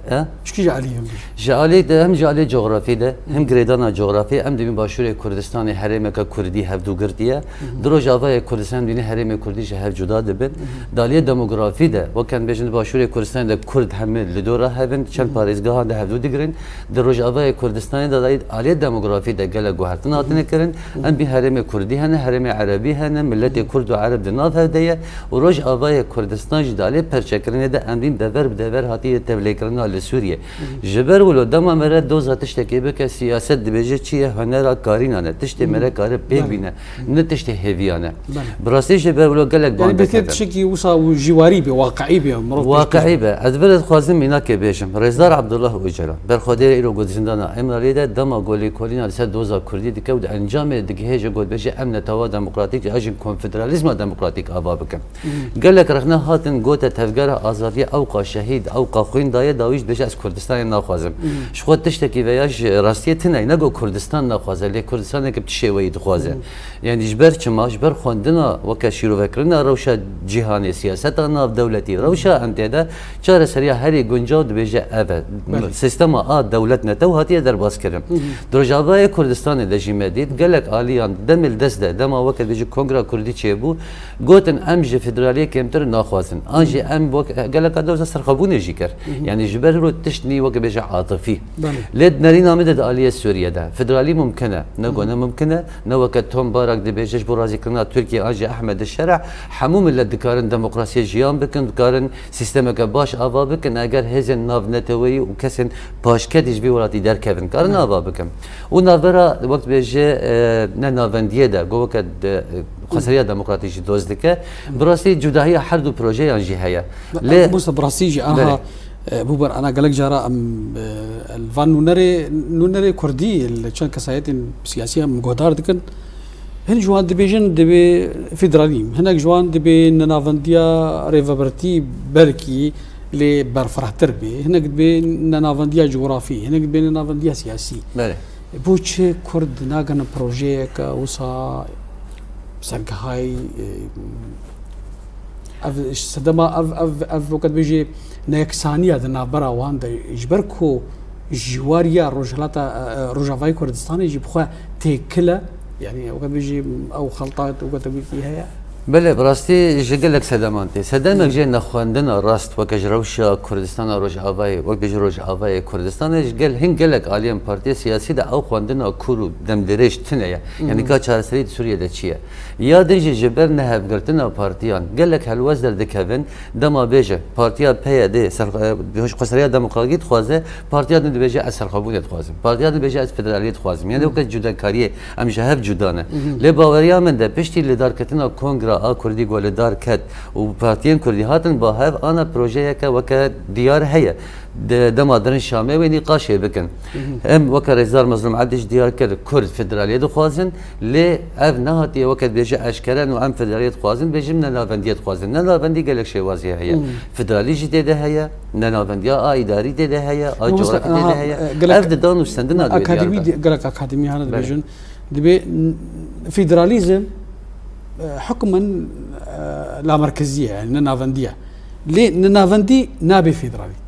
He? Çikî ji alî em bêjin? Ji alî de, hem ji alî cografî de, hem Hı. girêdana cografî, em dibîn Başûrê Kurdistanê herêmeke Kurdî hevdû girtî ye. Hı hı. Di Rojavayê Kurdistanê em dibîn herêmê Kurdî ji hev cuda dibin. Hı hı. Di aliyê demografî de, wek em bêjin di Başûrê Kurdistanê de Kurd hemî li dora hev in, çend Hı hı. parêzgehan de hevdû digirin. Di Rojavayê Kurdistanê de aliyê demografî de gelek guhertin Hı hı. hatine kirin. Hı hı. Em dibîn herêmê Kurdî hene, herêmê Erebî hene, miletê Hı hı. Kurd û Ereb di nav hev de ye. Û Rojavayê Kurdistan jî di aliyê perçekirinê de em dibîn dever bi dever hatiye tevlêkirina li Sûriyê. Ji ber wilo dema mere doza tiştekê bike, siyaset dibêje çi ye, hunera karînan e. Tiştê mere kare pêk bîne, ne tiştê hêviyan e. Belê. Bi rastî ji ber wilo gelek Yani bang bêtir dikeve. Tiştekî wisa û jîwarî be, waqiî be, mirov pêş Waqiî be. Ez vir dixwazim mînakê bêjim. Rêzdar Abdullah Ocalan, berxwedêrê îro ku di zindana Îmraliyê de, dema ku lêkolîna li ser doza Kurdî dike û di encamê digihê ji ku dibêje em netewa demokratîk ya jî konfederalîzma demokratîk ava bikin. Gelek rexne hatin gote tevgera azadiyê ewqa şehîd, ewqa xwîn daye, dawî Bêje ez Kurdistanê naxwazim. Ji xwe tiştekî veya ji rastiyê tune ye, ne ku Kurdistan naxwaze, lê Kurdistaneke bi ti şêweyî dixwaze. Yani ji ber çima, ji ber xwendina weke şîrovekirina rewşa cîhanê, siyaseta navdewletî, rewşa entê de çareseriya herî guncaw dibêje ev e. Belê. Sîstema a dewlet netew hatiye derbas kirin. Di Rojavayê Kurdistanê de jî me dît, gelek aliyan demê li dest de, dema weke dibêje Kongra Kurdî çêbû, gotin em ji federaliyê kêmtir naxwazin. An jî em wek geleka dewsa serxwebûnê jî kir. Yani ji ber wilo tişt nî weke bêje atifî. Belê. Lê di nerîna min de di aliyê Sûriye de federalî mumkin e. Ne ku ne mumkin e, ne weke Tom Barak dibêje ji bo razîkirina Tirkiye an jî Ehmed Şereh, hemû millet dikarin demokrasiyê jiyan bikin, dikarin sîstemeke baş ava bikin, eger hêzên navneteweyî û kesên paşketî ji vî welatî derkevin, karin ava bikin. Û navbera wek dibêje, e, ne navendiyê de, go weke de, e, xweseriya demokratîk jî doz dike. Bi rastî cudahiya her du projeyan jî heye. Lê Mamoste, bi rastî jî Belê. Aniha, e, bûber ana gelek cara em, e, li van nûnerê, nûnerê kurdî li çend kesayetên siyasî em guhdar dikin. Hin ji wan dibêjin divê federalî, hinek ji wan dibê nenavendiya rêvebirtî belkî lê berfirehtir bê, hinek dibê nenavendiya cografî, hinek dibê nenavendiya siyasî. Belê. Bo çi Kurd nagirin projeyeke wisa sergehayî, e, ev sedema, ev, ev, ev weke dibêjê neyeksaniya di navbera wan de, ji ber ku jîwariya Rojhilata, e, e, Rojavayê Kurdistanê jî bi xwe têkil e, yani weke dibêjê ew xelta weke te gotî heye? Belê, bi rastî ji gelek sedeman tê. Sedemek jê nexwendina rast weke ji rewşa Kurdistana Rojavayê, wek bêjî Rojavayê Kurdistanê, ji gel, hin gelek aliyên partiyê siyasî de ew xwendina kûr û demdirêj tune ye. Yani ka çareserî di Sûriyê de çi ye? Ya din jî ji ber nehevgirtina partiyan gelek helwest derdikevin, dema bêje partiya P Y D, ser, e, xweseriya demokratîkî dixwaze, partiya din dibêje ez serxwebûnê dixwazim. Partiya din dibêje ez federaliyê dixwazim. Yani weke cudakariyê Em ji hev cuda ne. Lê baweriya min de piştî lidarketina Kongra a Kurdî ku li dar ket û partiyên Kurdî hatin ba hev, ana projeyeke weke diyar heye. Di dema dirin Şamê wê nîqaşê bikin. Em weke Rêzdar Mezlûm Ebdî jî diyar kir, Kurd federaliyê dixwazin, lê ev nehatiye weke dibêje eşkere, no em federaliyê dixwazin, bêjim nenavendiyê dixwazin. Nenavendî gelek şêwaziyê heye. Federalî jî tê de heye, nenavendiya a îdarî tê de heye, a Mamoste, cografî tê de aha, heye. E, gelek Ev di dan û stendina dibê diyar akademî be. Di-, gelek akademî hene Belê. dibêjin. Dibê n-, federalîzm, e, hukmen, e, lamerkezî ye, yani ne navendî ye. Lê ne navendî nabe federalî.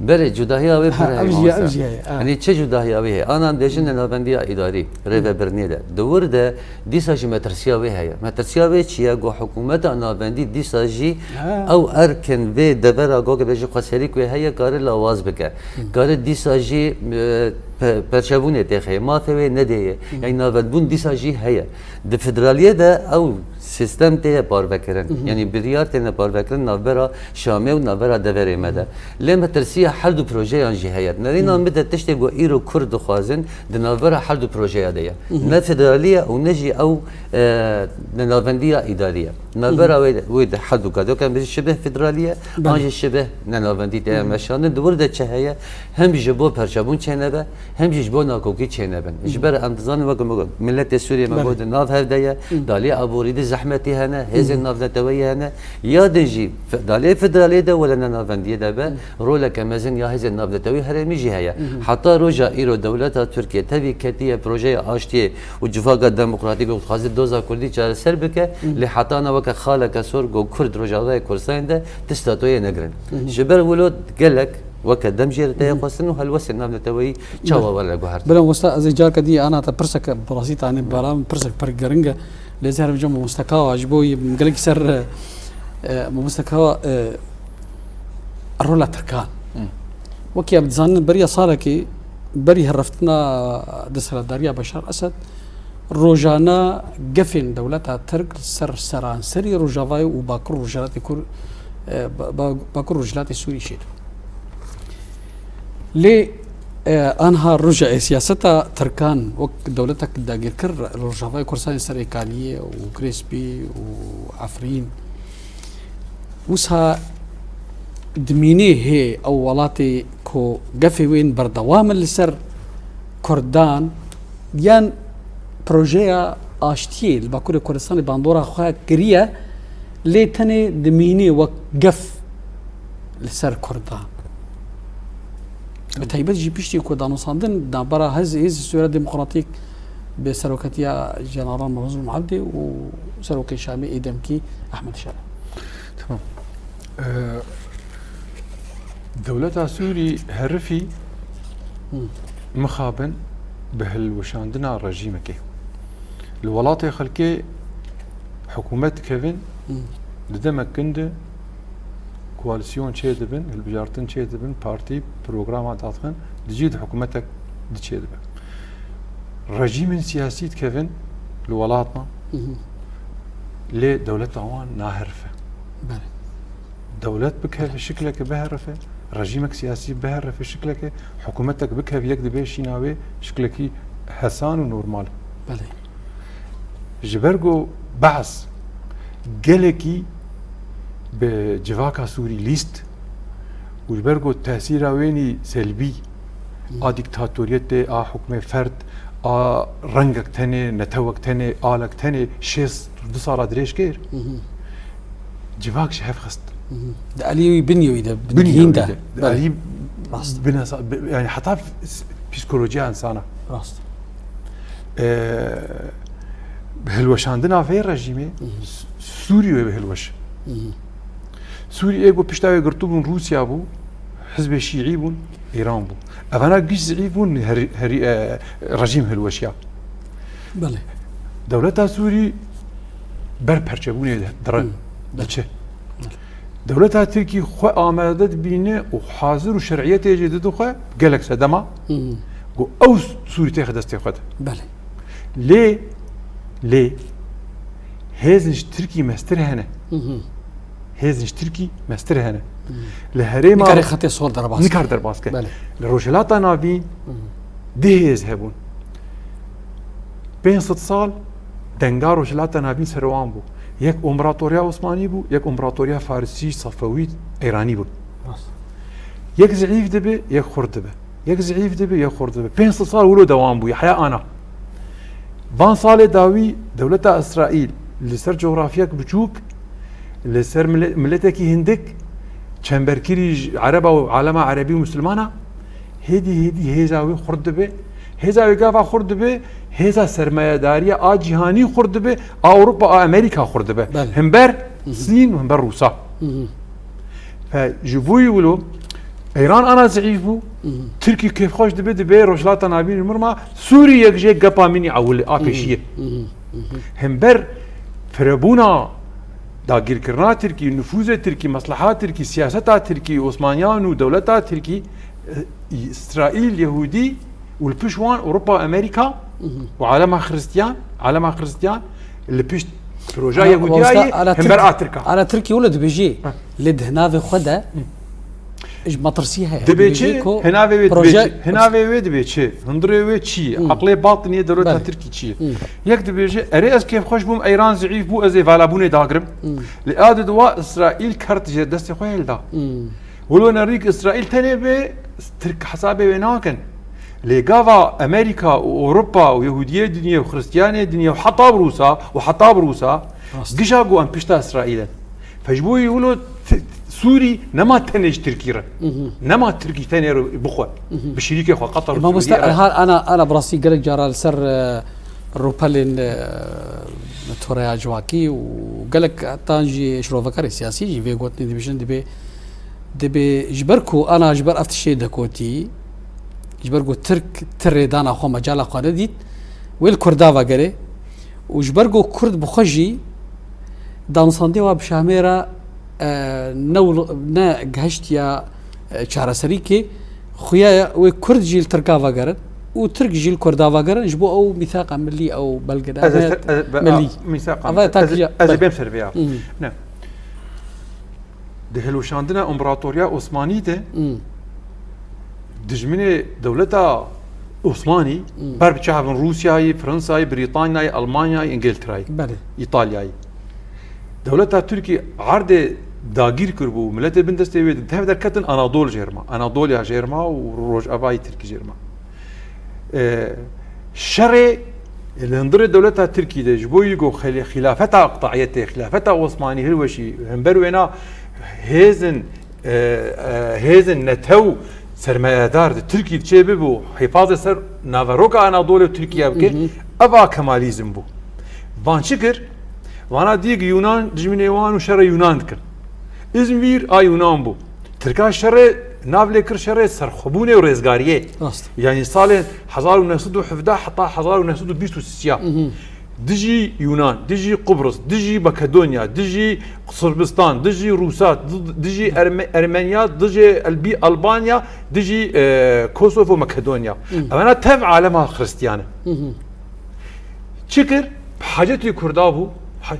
Belê, cudahiya wê Ha, pir heye, ev jî ye, mamoste. ev jî ye, ha. Hani çi cudahiya wê heye? Ana em dibêjin nenavendiya îdarî, rêvebirinê de. Di wir de dîsa jî metirsiya wê heye. Metirsiya wê çi ye? Ku hikûmeta navendî dîsa jî Ha. ew erkin vê devera, ku bêjin xweserî ku wê heye, kare lawaz bike. Kare dîsa jî, e, pe-, perçebûnê têxê, mafê wê nedêye. Yani navendbûn dîsa jî heye. Di federaliyê de ew sîstem tê ye parvekirin. Yani biryar têne parvekirin navbera Şamê û navbera deverê me de. Lê metirsiya her du projeyan jî heye. Nerîna min de tiştê ku îro Kurd dixwazin di navbera her du projeya de ye. Ne federalî ye û ne jî ew, e, nenavendiya îdarî ye. Navbera wê, wê de her du ka. Dokan bêjî şibih federalî ye, Belê. an jî şibih nenavendî tê ye meşandin. Di wir de çi heye? Hem ji bo perçebûn çênebe, hem jî ji bo nakokî çênebin. Ji ber em dizanin weke me got, miletê Sûriyê me Belê. got di nav hev de ye, Hı. dalê aborî de zehmetî hene, hêzên Hı. navneteweyî hene, ya din jî fe-, dalê federaliyê de wele ne navendiyê de be, Hı. roleke mezin ya hêzên navnetewî herêmî jî heye. Hı hı. Heta roja îro dewleta Tirkiye tevî ketiye projeya aştiyê û civaka demokratîk û dixwaze doza Kurdî çareser bike, Hı. lê hetana weke xaleke sor ku Kurd Rojavayê Kurdistanê de ti statuyê negirin. Hı hı. Ji ber wilo gelek weke dem jê re teye xwestin û helwestên navneteweyî çawa were guhertin? Bila westa ez ê careke dî ana te pirseke bi rastî tane bera min pirsek pir giring e. Lê ez herim cem mamoste Kawa ji bo gelekî ser, e, mamoste Kawa, e, rola Tirkan. Hı. Wekî em dizanin beriya salekê berî herreftina desthilatdariya Beşar Esed, rojane gefên dewleta Tirk li ser seranserî Rojavayê û Bakur Rojhilatê Kur-, e, ba-, ba-, Bakur Rojhilatê Sûrî çêdibû. Lê, e, anha roja, e, siyaseta Tirkan wek dewletek dagirkir li Rojavayê Kurdistanê ser Êkaliyê û Girê Spî û Efrîn, wisa dimînê hê ew welatê ku gefê wên berdewam in li ser Kurdan, yan projeya aştiyê li Bakurê Kurdistanê bandora xwe kiriye, lê tenê dimînê wek gef li ser Kurdan. Bi taybet jî piştî ku danûsandin navbera Hêz-, Hêzên Sûriya Demokratîk bi seroketiya Jeneral Manzûr Muevdê û serokê Şamê ê demkî Ehmed Şera. Tamam. Ee, dewleta Sûrî herifî Hı. mixabin bi hilweşandina rejîmekê. Li welatê xelkê hikûmet dikevin, Hı. di demek kin de koalîsyon çêdibin, hilbijartin çêdibin, partî programa dadixin, di cî di hikûmetek di çêdibe. Rejîmên siyasî dikevin li welatan, Hı hı. lê dewleta wan naherife. Belê. Dewlet bikeve şikleke biherife, rejîmek siyasî biherife şikleke, hikûmetek bikeve yek dibê şîna wê şiklekî hesan û normal. Belê. Ji ber ku Be'es gelekî bi civaka Sûrî lîst û ji ber ku tesîra wênî selbî a dîktatoriyetê, a hukmê ferd, a rengek tenê, netewek tenê, alek tenê, şêst û du sala dirêj kir, Hı hı. civak ji hev xist. Hı hı. Di aliyê wî, binyê wî de, Binyê binyê wî de. Belê. Alî Rast. binesa-, bi-, yani heta s-, psîkolojiya insana. Rast. Ee, hilweşandina vê rejîmê Hı hı. S-, Sûrî wê bi hilweş. Hı hı. Sûrî ê ku pişta wê girtibûn Rûsya bû, hizbê şîî bûn, Îran bû. Evana giş zîf bûn, herî, herî, e, rejîm hilweşiya. Belê. Dewleta Sûrî ber perçebûnê de dire, Hı, belê. diçe. Belê. Dewleta Tirkî xwe amade dibîne û hazir û şer'iyetê jî dide xwe gelek sedema Hı. ku ew Sûrî têxe destê xwe de. Belê. Lê, lê hêzin ji Tirkî mestir hene. Hı hı. Hêzin ji Tirkî mestir hene. Hı. Li herêma Nikare xetê sol derbas Nikar ke. derbas ke. Belê. Li Rojhilata Navîn Hı. du hêz hebûn. Pênc sed sal denga Rojhilata Navîn ser wan bû. Yek Împaratoriya Osmanî bû, yek Împaratoriya Farisî, Safewî, Îranî bûn. Rast. Yek zîf dibe, yek xurt dibe. Yek zîf dibe, yek xurt dibe. Pênc sed sal wilo dewam bûye, heya ana. Van salê dawî dewleta Îsraîl li ser cografyek biçûk, li ser mile-, miletekî hindik, çemberkirî ji Ereba û alema Erebî û Misilmana, hêdî hêdî hêza wê xurt dibe. Hêza wê gava xurt dibe, hêza sermayedariya a cîhanî xurt dibe, a Ewropa, a Amerîka xurt dibe. Belê. Himber Hı hı. Sîn û himber Rûsa. Hı hı. Fe ji bo wî wilo Îran ana zîf bû, Hı hı. Tirkî kêfxweş dibe, dibe Rojhilata Navîn mirma, Sûrî yek jê gepa min î ewil, a Hı hı. pêşiyê. Hı hı. Hı hı. Himber firebûna dagîrkirina Tirkî, nufûzê Tirkî, mesleha Tirkî, siyaseta Tirkî, Osmaniyan û dewleta Tirkî, e, Îsraîl, Yehûdî û li pişt wan Ewropa, Amerîka Hı hı. û alema Xiristiyan, alema Xiristiyan li pişt projeya Ana, Yehûdiya usta, yê ana hember Tirk-, a Tirka. ana Tirkî wilo dibêjî, Hı. lê di hinavê xwe de Hı. ji metirsî heye. Dibê Dibêjî çi? ku Hinavê wê proje dibê çi? Hinavê wê dibê çi? Hundirê wê çi? Hı. Eqlê batinê dewleta Belê. Tirkî çi? Hı. Yek dibêje, erê ez kêfxweş bûm, Îran zîf bû, ez ê valabûnê dagirim. Hı. Lê a di dua Îsraîl kert ji destê xwe hilda. Hı. Wilo nerîk Îsraîl tenê be, Tirk hesabê wê nakin. Lê gava Amerîka û Ewropa û Yehûdiyê dinyê û Xiristiyanê dinyê û heta bi Rûsa û heta bi Rûsa Rast. gişa ku em pişta Îsraîl in. Fe ji bo wî wilo t-, Sûrî nema tenê ji Tirkî re. Hı hı. Nema Tirkî tenê re bixwe. Hı hı. Bi şirîkê xwe Qetar û E, mamoste, Sûrî re. Erhan, ana, ana bi rastî gelek cara li ser, e, rûpelên, e, toreya civakî û gelek hetan jî şirovekarê siyasî jî vê gotinê dibêjin, dibê, dibê ji ber ku ana ji ber ev tiştê dekotî, ji ber ku Tirk ti rêdana xwe, mecala xwe nedît, wê li Kurda vegerê û ji ber ku Kurd bi xwe jî danûstandê wa bi Şamê re, e, ne wil-, ne gihiştiya, e, çareserîkê, xuya wê Kurd jî li Tirka vegerin û Tirk jî li Kurda vegerin, ji bo ew mîsaqa millî, ew belgename Ez, ez, ez, be-, millî. a, mîsaqa Ava millî. tak Ez, ya, ez ê be- bêm ser vê ya. Hı. Ne. Di hilweşandina Împaratoriya Osmanî de Hı. dijminê dewleta Osmanî Hı. ber bi çavên Rûsyayê, Fransayê, Brîtanyayê, Almanyayê, Îngilterayê, Belê. Îtalyayê. Dewleta Tirkî erdê dagîr kiribû, miletê bin destê wê di tev derketin Anadol jêr ma. Anadolya jêr ma û Rojavayê Tirkî jêr ma. E, şerê li hundirê dewleta Tirkî de ji bo wî ku xilê-, xilafeta iqtaiyetê, xilafeta Osmanî hilweşî, hember wêna hêzin, e, e, hêzin netew sermayedar di Tirkî çê bibû, hifazê ser naveroka Anadolê û Tirkiye bike, Hı hı. eva Kemalîzm bû. Van çi kir? Vana dîk Yunan dijminê wan û şerê Yunan dikin. Îzmîr a Yunan bû. Tirka şerê nav lê kir şerê serxwebûnê û rêzgariyê. Rast. Yanî salên hezar û neh sed û hevdeh heta hezar û neh sed û bîst û sisiya. Hı hı. Dijî Yunan, dijî Qubris, dijî Makedonya, dijî Sırbistan, dijî Rûsa, di-, dijî Erme-, Ermenya, dijî Elbî-, Albanya, dijî, e, Kosovo, Makedonya. Hı. Evena tev alema Xristiyan e. Hı hı. Çi kir? Hacetî Kurda bû. Ha-,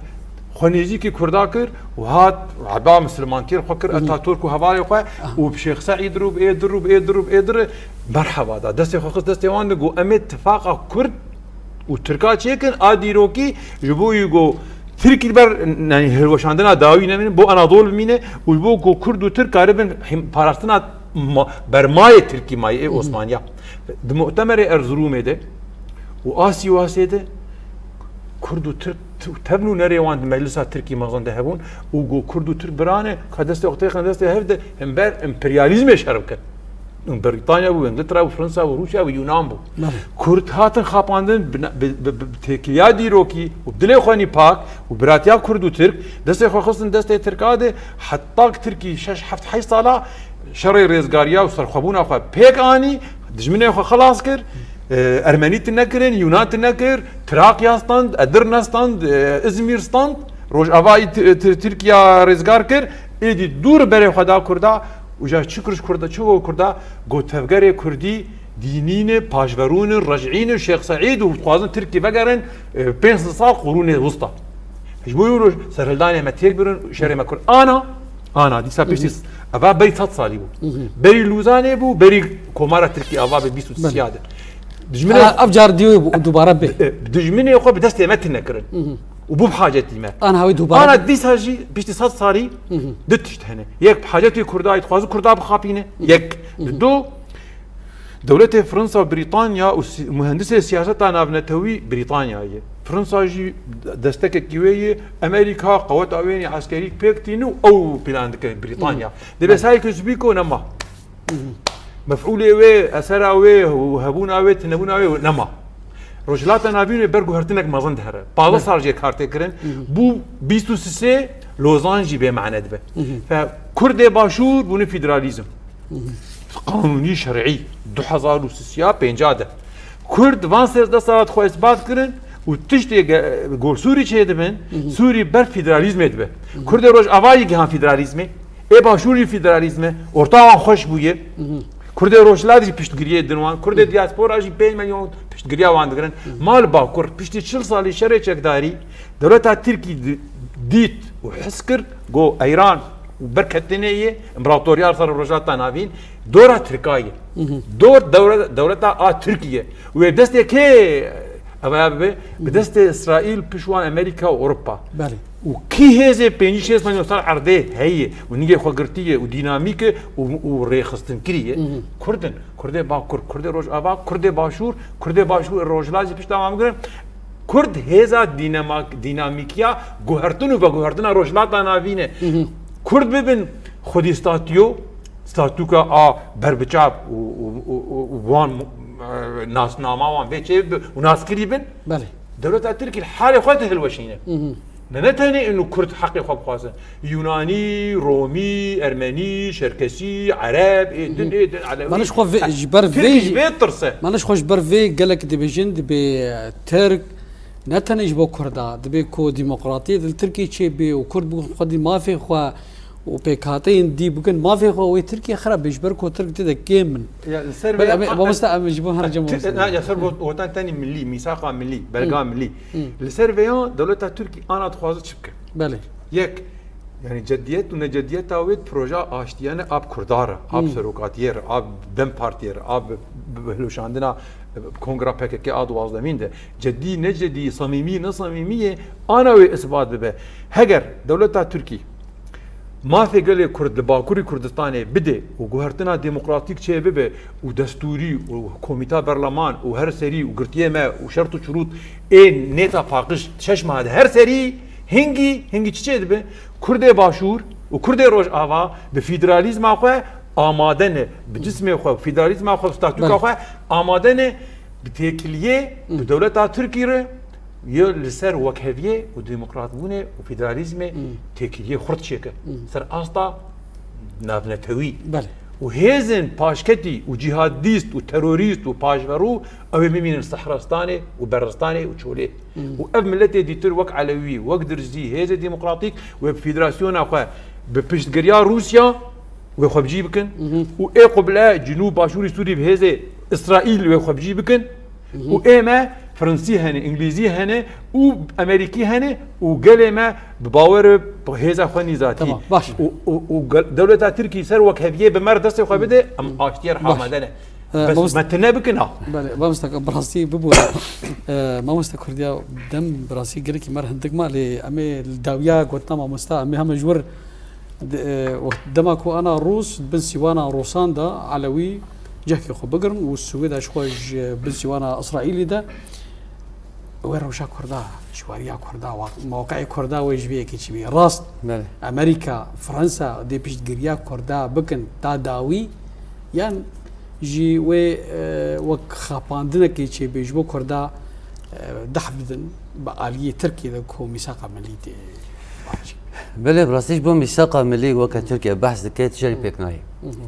xwe nêzîkî Kurda kir û hat eba misilmantiyê xwe kir, Hı hı. Ataturk û hevalê xwe Aha. û bi Şêx Seîd rû, bi ê dir rû, bi ê dir rû, bi ê dir. Merheba da. Destê xwe xist destê wan de, got, em ê tifaqa Kurd û Tirka çêkin, a dîrokî ji bo wî got Tirkî li ber, yanî hilweşandina dawî nemîne, bo Anadol bimîne û ji bo ku Kurd û Tirk karibin him-, parastina ma-, bermayê Tirkî mayê ê Hı hı. Osmaniya. Di mutemerê Erzurumê de û a Sîwasê de Kurd û Tirk t-, tevn û nerê wan di meclisa Tirkî mezin de hebûn û got Kurd û Tirk birane, ka destê xwe têxin destê hev de, him ber emperyalîzmê şer bikin. Brîtanya bû, Îngiltere bû, Fransa bû, Rûsya bû, Yunan bû. Belê. Kurd hatin xapandin bi, bi, bi, bi têkiliya dîrokî û dilê xwe nî pak û biratiya Kurd û Tirk, destê xwe xistin destê Tirka de, heta ki Tirkî şeş, heft, heşt sala şerê rêzgariya û serxwebûna xwe pêk anî, dijminê xwe xelas kir, e, Ermenî tune kirin, Yunan tune kir, Trakya stand, Edirne stand, e, Izmîr stand, Rojavayî Ti-, Ti-, Tirkiya rêzgar kir, êdî dûr berê xwe da Kurda, û ja çi kir ji Kurda, çi got Kurda, got tevgerê Kurdî dînî ne, paşverû ne, rejî ne, Şêx Seîd û dixwazin Tirkî vegerin, e, pênc sed sal qurûnê wista. Ji bo wî roj serhildanê me têk birin, şerê me kir. Ana, ana, dîsa piştî s-, eva berî sed salî bû. Hı hı. Berî Lûzanê bû, berî Komara Tirkî ava be bîst û sisiya de. Dijminê Ana ev car dî wê bû, dubare bê. E, dijminê xwe bi destê me tune kirin. Hı hı. Û bû bi hacetî me. Ana hawî dubare Ana bê. Dîsa jî piştî sed salî Hı hı. du tişt hene. Yek bi hacetê Kurda, dixwaze Kurda bixapîne. Hı hı. Yek. Hı hı. Du, dewletê Fransa û Brîtanya û si-, muhendisê siyaseta navnetewî Brîtanya ye. Fransa jî destekekî wê ye. Amerîka qeweta wê yê eskerî pêk tîne û ew plan dike Brîtanya. Hı hı. Dê be Hı hı. Sykes-Picot nema. Hı hı. Mef'ûlê wê, esera wê û hebûna wê, tunebûna wê nema. Rojhilata Navîn wê ber guhertinek mezin dihere. Pazdeh Hı. sal jê kar tê kirin. Hı hı. Bû bîst û sisê Lozan jî bê mane dibe. Hı hı. Fe Kurdê Başûr bûne federalîzm. Hı hı. Qanûnî, şer'î, du hezar û sisiya pênca de. Kurd van sêzdeh sala xwe îsbat kirin û tiştê ge-, gor Sûrî çê dibin, Hı hı. Sûrî ber federalîzmê dibe. Hı hı. Kurdê Rojava yî gihan federalîzmê, ê Başûrî federalîzme, orta wan xweş bûye. Hı hı. Kurdê Rojhilat jî piştgiriyê din wan, Kurdê Hı. diaspora jî pênc milyon piştgiriya wan digirin. Hı hı. Mal Bakur, piştî çil salî şerê çekdarî, dewleta Tirkî di-, dît û his kir, got Eyran û berketinê yê, împaratoriya li ser Rojhilata Navîn, dora Tirka ye. Hı hı. Dor dewre-, dewleta a Tirkiye. Wê destê kê evaya bibe? Bi Hı hı. destê Îsraîl, pişt wan Amerîka û Ewropa. Belê. Û kî hêzê pêncî şêst milyon sal erdê heye û nîgê xwe girtiye û dînamîk e û, û rêxistinkirî ye? Hı hı. Kurd in. Kurdê Bakur, Kurdê Rojava, Kurdê Başûr, Kurdê Başûr ê Rojhilat jî pişta wan bigirin. Kurd hêza dînemak-, dînamîkiya guhertin û veguhertina Rojhilata Navîn e. Hı hı. Kurd bibin xwedî statuyo, statuka a berbiçav û, û, û, û, û wan, e, nasnama wan vê çê bi-, û naskirî bin. Belê. Dewleta Tirkî li halê xwe dihilweşîne. Hı hı. Ne, ne tenê inu Kurd heqê xwe bixwazin. Yunanî, Romî, Ermenî, Şerkesî, Ereb, ê din, Hı hı. ê din, Elewî. Mane ji xwe vê, ji ber Tirkî vê ji jî vê tirse. Mane ji xwe ji ber vê gelek dibêjin, dibê, e, Tirk, ne tenê ji bo Kurda, dibê ku demokratiyê di li Tirkî çêbê û Kurd bi xwedî mafê xwe û pêkhateyên dî bikin, mafê xwe wê Tirkiyê xirab bê, ji ber ku Tirk tê de kêm in. Ya, li ser Bel vê em ê, a-, mamoste, em ji bo her a-, cem ti-, olsun. Na, ya, ser got-, gotan tenî millî, mîsaqa millî, belga Hı. millî. Hı. Li ser vêya dewleta Tirkî ana dixwaze çi bike? Belê. Yek, yani cediyet û necediyeta wê proja aştiyane ab Kurda re, ab Hı. serokatiyê re, ab DEM Partiyê re, ab bi-, bi-, hilweşandina, e, kongra P K K a duwazdemîn de. Cedî, necedî, samîmî, nesamîmî yê, ana wê isbat bibe. Heger dewleta Tirkî mafê gelê Kurd li Bakurî Kurdistanê bide û guhertina demokratîk çê bibe û destûrî û komîta berleman û her serî û girtiyê me û şert û şurût ê nêta paqij şeş meha de her serî hingî, hingî çi çê dibe? Kurdê Başûr û Kurdê Rojava bi federalîzma xwe Amade ne bi cismê xwe, federalîzma xwe, statûka Belê. xwe amade ne bi têkiliyê bi dewleta Tirkî re, yê li ser wekheviyê û demokratbûnê û federalîzmê têkiliyê xurt çêke. Ser asta navnetewî. Belê. Û hêzên paşketî û cîhadîst û terorîst û paşverû, ew ê bimînin Sehrastanê û Berristanê û Çolê. Û ev miletê dîtir wek Elewî, wek Dirzî, hêzê demokratîk wê bi federasyona xwe, bi piştgiriya Rûsya wê xwe bi cî bikin. Û ê qubile Cinûb Başûrî Sûrî bi hêzê Îsraîl wê xwe bi cî bikin. Û ê me Fransî hene, Îngilîzî hene û Amerîkî hene û gelê me bi bawer bi hêza xwe nîzatî. Tamam, baş. Û, û, û gel-, dewleta Tirkî ser wekheviyê bi mer destê xwe bide, em aştiyê re Baş. amade ne. Ee, Bes mamost- me tune bikin ha. Belê, mamosteka, bi rastî bibûre. Ee, mamoste Kurdiya, dem bi rastî gelekî mer hindik ma, lê em ê li dawiya gotina mamosta, em ê heme ji wir di, e, wext dema ku ana Rûs, di bin sîwana Rûsan de Elewî cihekê xwe bigirin û Swêda ji xwe ji bin sîwana Îsraîlî de wê rewşa Kurda, ji wariya Kurda, wa-, mewqeyê Kurda wê ji vê yekê çi bî. Rast, Belê. Amerîka, Fransa dê piştgiriya Kurda bikin ta dawî, yan jî wê, e, wek xapandinekê çêbê ji bo Kurda, e, dehf bidin bi aliyê Tirkiyê de ku mîsaqa milî tê. Belê, bi rastî ji bo mîsaqa milî weke Tirkiye behs dike, tiştekî pêk nayê.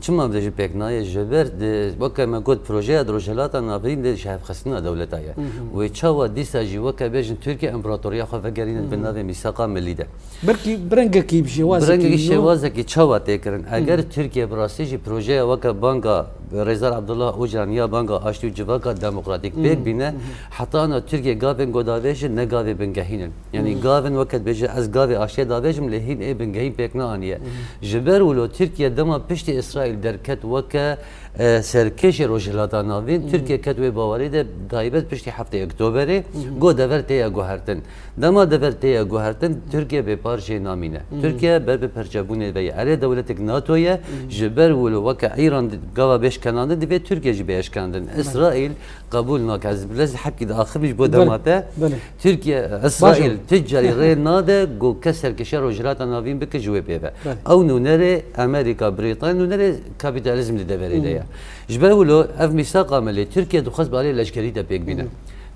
Çima em dibêjin pêk nayê? Ji ber di, weke me got, projeya di Rojhilata Navîn de ji hevxistina dewleta ye. Wê çawa dîsa jî weke bêjin Tirkiye împaratoriya xwe vegerînin bin navê mîsaqa milî de? Belkî bi rengekî, bi şêwazekî Bi rengekî nû. şêwazekî çawa tê kirin? Eger Tirkiye bi rastî jî projeya weke banga Rêzdar Abdullah Ocalan ya banga aştî û civaka demokratîk pêk bîne, heta ana Tirkiye gavên ku davêje ne gavê bingehîn in. Yanî gavên weke dibêje ez gavê aştiyê davêjim, lê hîn ê bingehîn pêk neaniye. Ji ber wilo Tirkiye dema piştî Îsraîl derket weke, e, serkêşê Rojhilata Navîn, Tirkiye ket wê bawerî de taybet piştî heftê Oktoberê, got dever tê ya guhertin. Dema dever tê ya guhertin, Tirkiye bê parçeyê namîne. Tirkiye ber bi perçebûnê ve ye. Erê dewletek NATO ye, ji ber wilo weke Îran di-, gava bê şkenandin, divê Tirkiye jî bê şkandin. Îsraîl qebûl nake. Ez bi lez hepkî diaxivim ji bo Belê, dema te. belê. Tirkiye, Îsraîl Baş ol. tu carî rê nade ku kes serkêşiya Rojhilata Navîn bike ji wê pê ve. Belê. Ew nûnerê Amerîka, Brîtanya, nûnerê kapîtalîzm di deverê de ye. Ji ber wilo ev mîsaqa milî Tirkiye dixwest bi alî leşkerî de pêk bîne.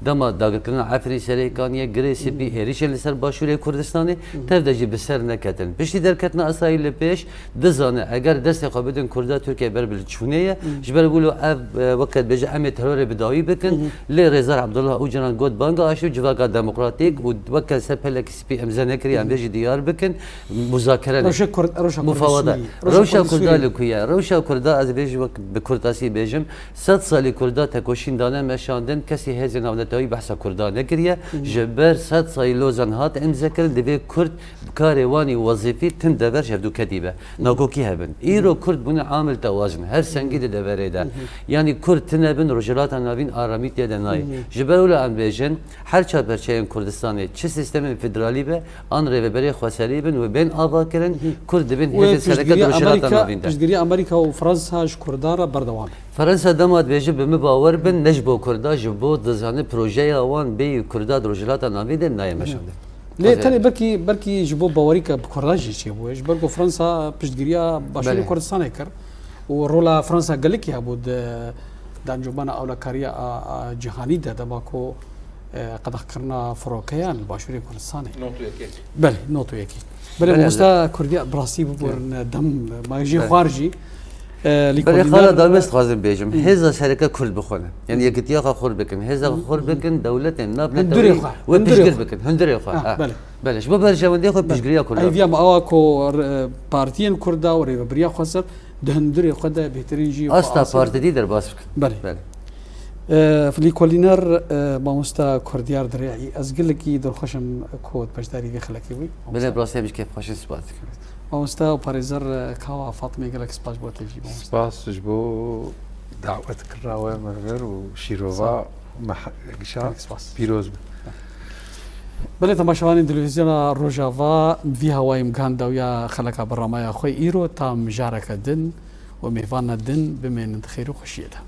Dema dagirkirina Efrînê, Serêkaniyê, Girê Spî, êrîşên li ser başûrê Kurdistanê, tev de jî bi ser neketin. Piştî derketina Îsraîl li pêş, dizane eger destê xwe bidin Kurda, Tirkiye ber bi li çûnê ye. Ji ber wilo ev, e, weke dibêje em ê terorê bi dawî bikin, lê Rêzdar Abdullah Ocalan got banga aştî û civaka demokratîk û weke ser pelekî spî îmze nekiriye, em bê jî diyar bikin, muzakere ne. Rewşa Kurd-, rewşa Kurd Mufawada. Sûrî. Rewşa Rewşa Kurda Sûrî. li ku ye? Rewşa Kurda, ez vê jî wek bi kurtasî bêjim, sed salî Kurda tekoşîn dane meşandin, kesî hêzên navnetewî behsa Kurda nekiriye. Ji ber sed salî Lozan hat îmze kirin, divê Kurd karê wan ê wezîfî tim dever ji hevdû ketî be. Nakokî hebin. Îro Kurd bûne amil tewazin, her sengî di deverê de. Yanî Kurd tune bin, Rojhilata Navîn aramî tê de nayê. Ji ber wilo em bêjin, her çar perçeyên Kurdistanê, çi sîstemên federalî be, an rêveberê xweserî bin û bên ava kirin, Kurd dibin Wê hêzên sereke di piştgiriya Rojhilata Amerîka, Navîn de. piştgiriya Amerîka û Fransa ji Kurdan re berdewam e. Fransa dema dibêje bi min bawer bin, ne ji bo Kurda, ji bo dizane projeya wan bêyî Kurda di Rojhilata Navîn de nayê meşandin. Lê Xwezê tenê yani. belkî, belkî ji bo bawerîka bi Kurdan jî çêbûye. Ji ber ku Fransa piştgiriya Başûrê Belê. Kurdistanê kir û rola Fransa gelekî hebû di, di encûmena ewlekariya a, a cîhanî de, dema ku, e, qedexkirina firokeyan li Başûrê Kurdistanê. Not û yekê. Belê, not û yekê. Belê, Belê, mamosta Kurdiya, bi rastî biborin, dem, ma jê Belê. xwar jî, e, Belê, lîkolîner xala dawî ez dixwazim bêjim. Hêza sereke Kurd bixwene. Yani yekitiya xwe xurt bikin. Hêza xwe xurt bikin, dewletên navnetewî Hindurê xwe, wê hindurê piştgir xwe. bikin. Hindurê xwe. Ah, Ha. belê. Belê, ji bo berjewendiyê xwe Belê. piştgiriya Kurdan. Ev ya me awa ku re-, partiyên Kurda û rêvebiriya xweser di hindurê xwe de bêhtirîn jî Asta xwe asê partidî derbas bikin. Belê. Belê. E, lîkolîner, e, mamosta Kurdiyar Dirê'î, ez gelekî dilxweş im ku tu beşdarî vê xelekê bûyî. Belê, bi rastî em jî kêfxweş in, spas dikim. Mamosta û parêzer, e, Kawa Fatmê, gelek spas bo te jî, mamosta. Spas ji bo dawet kirina we me vir û şîrova Sağ ol. me he-, gişa Gelek spas. pîroz be. Belê, temaşevanên televîzyona Rojava, vî hawayê em gihan dawiya xeleka bernameya xwe îro, ta mijareke din û mêvana din bimênin di xêr û xweşiyê de.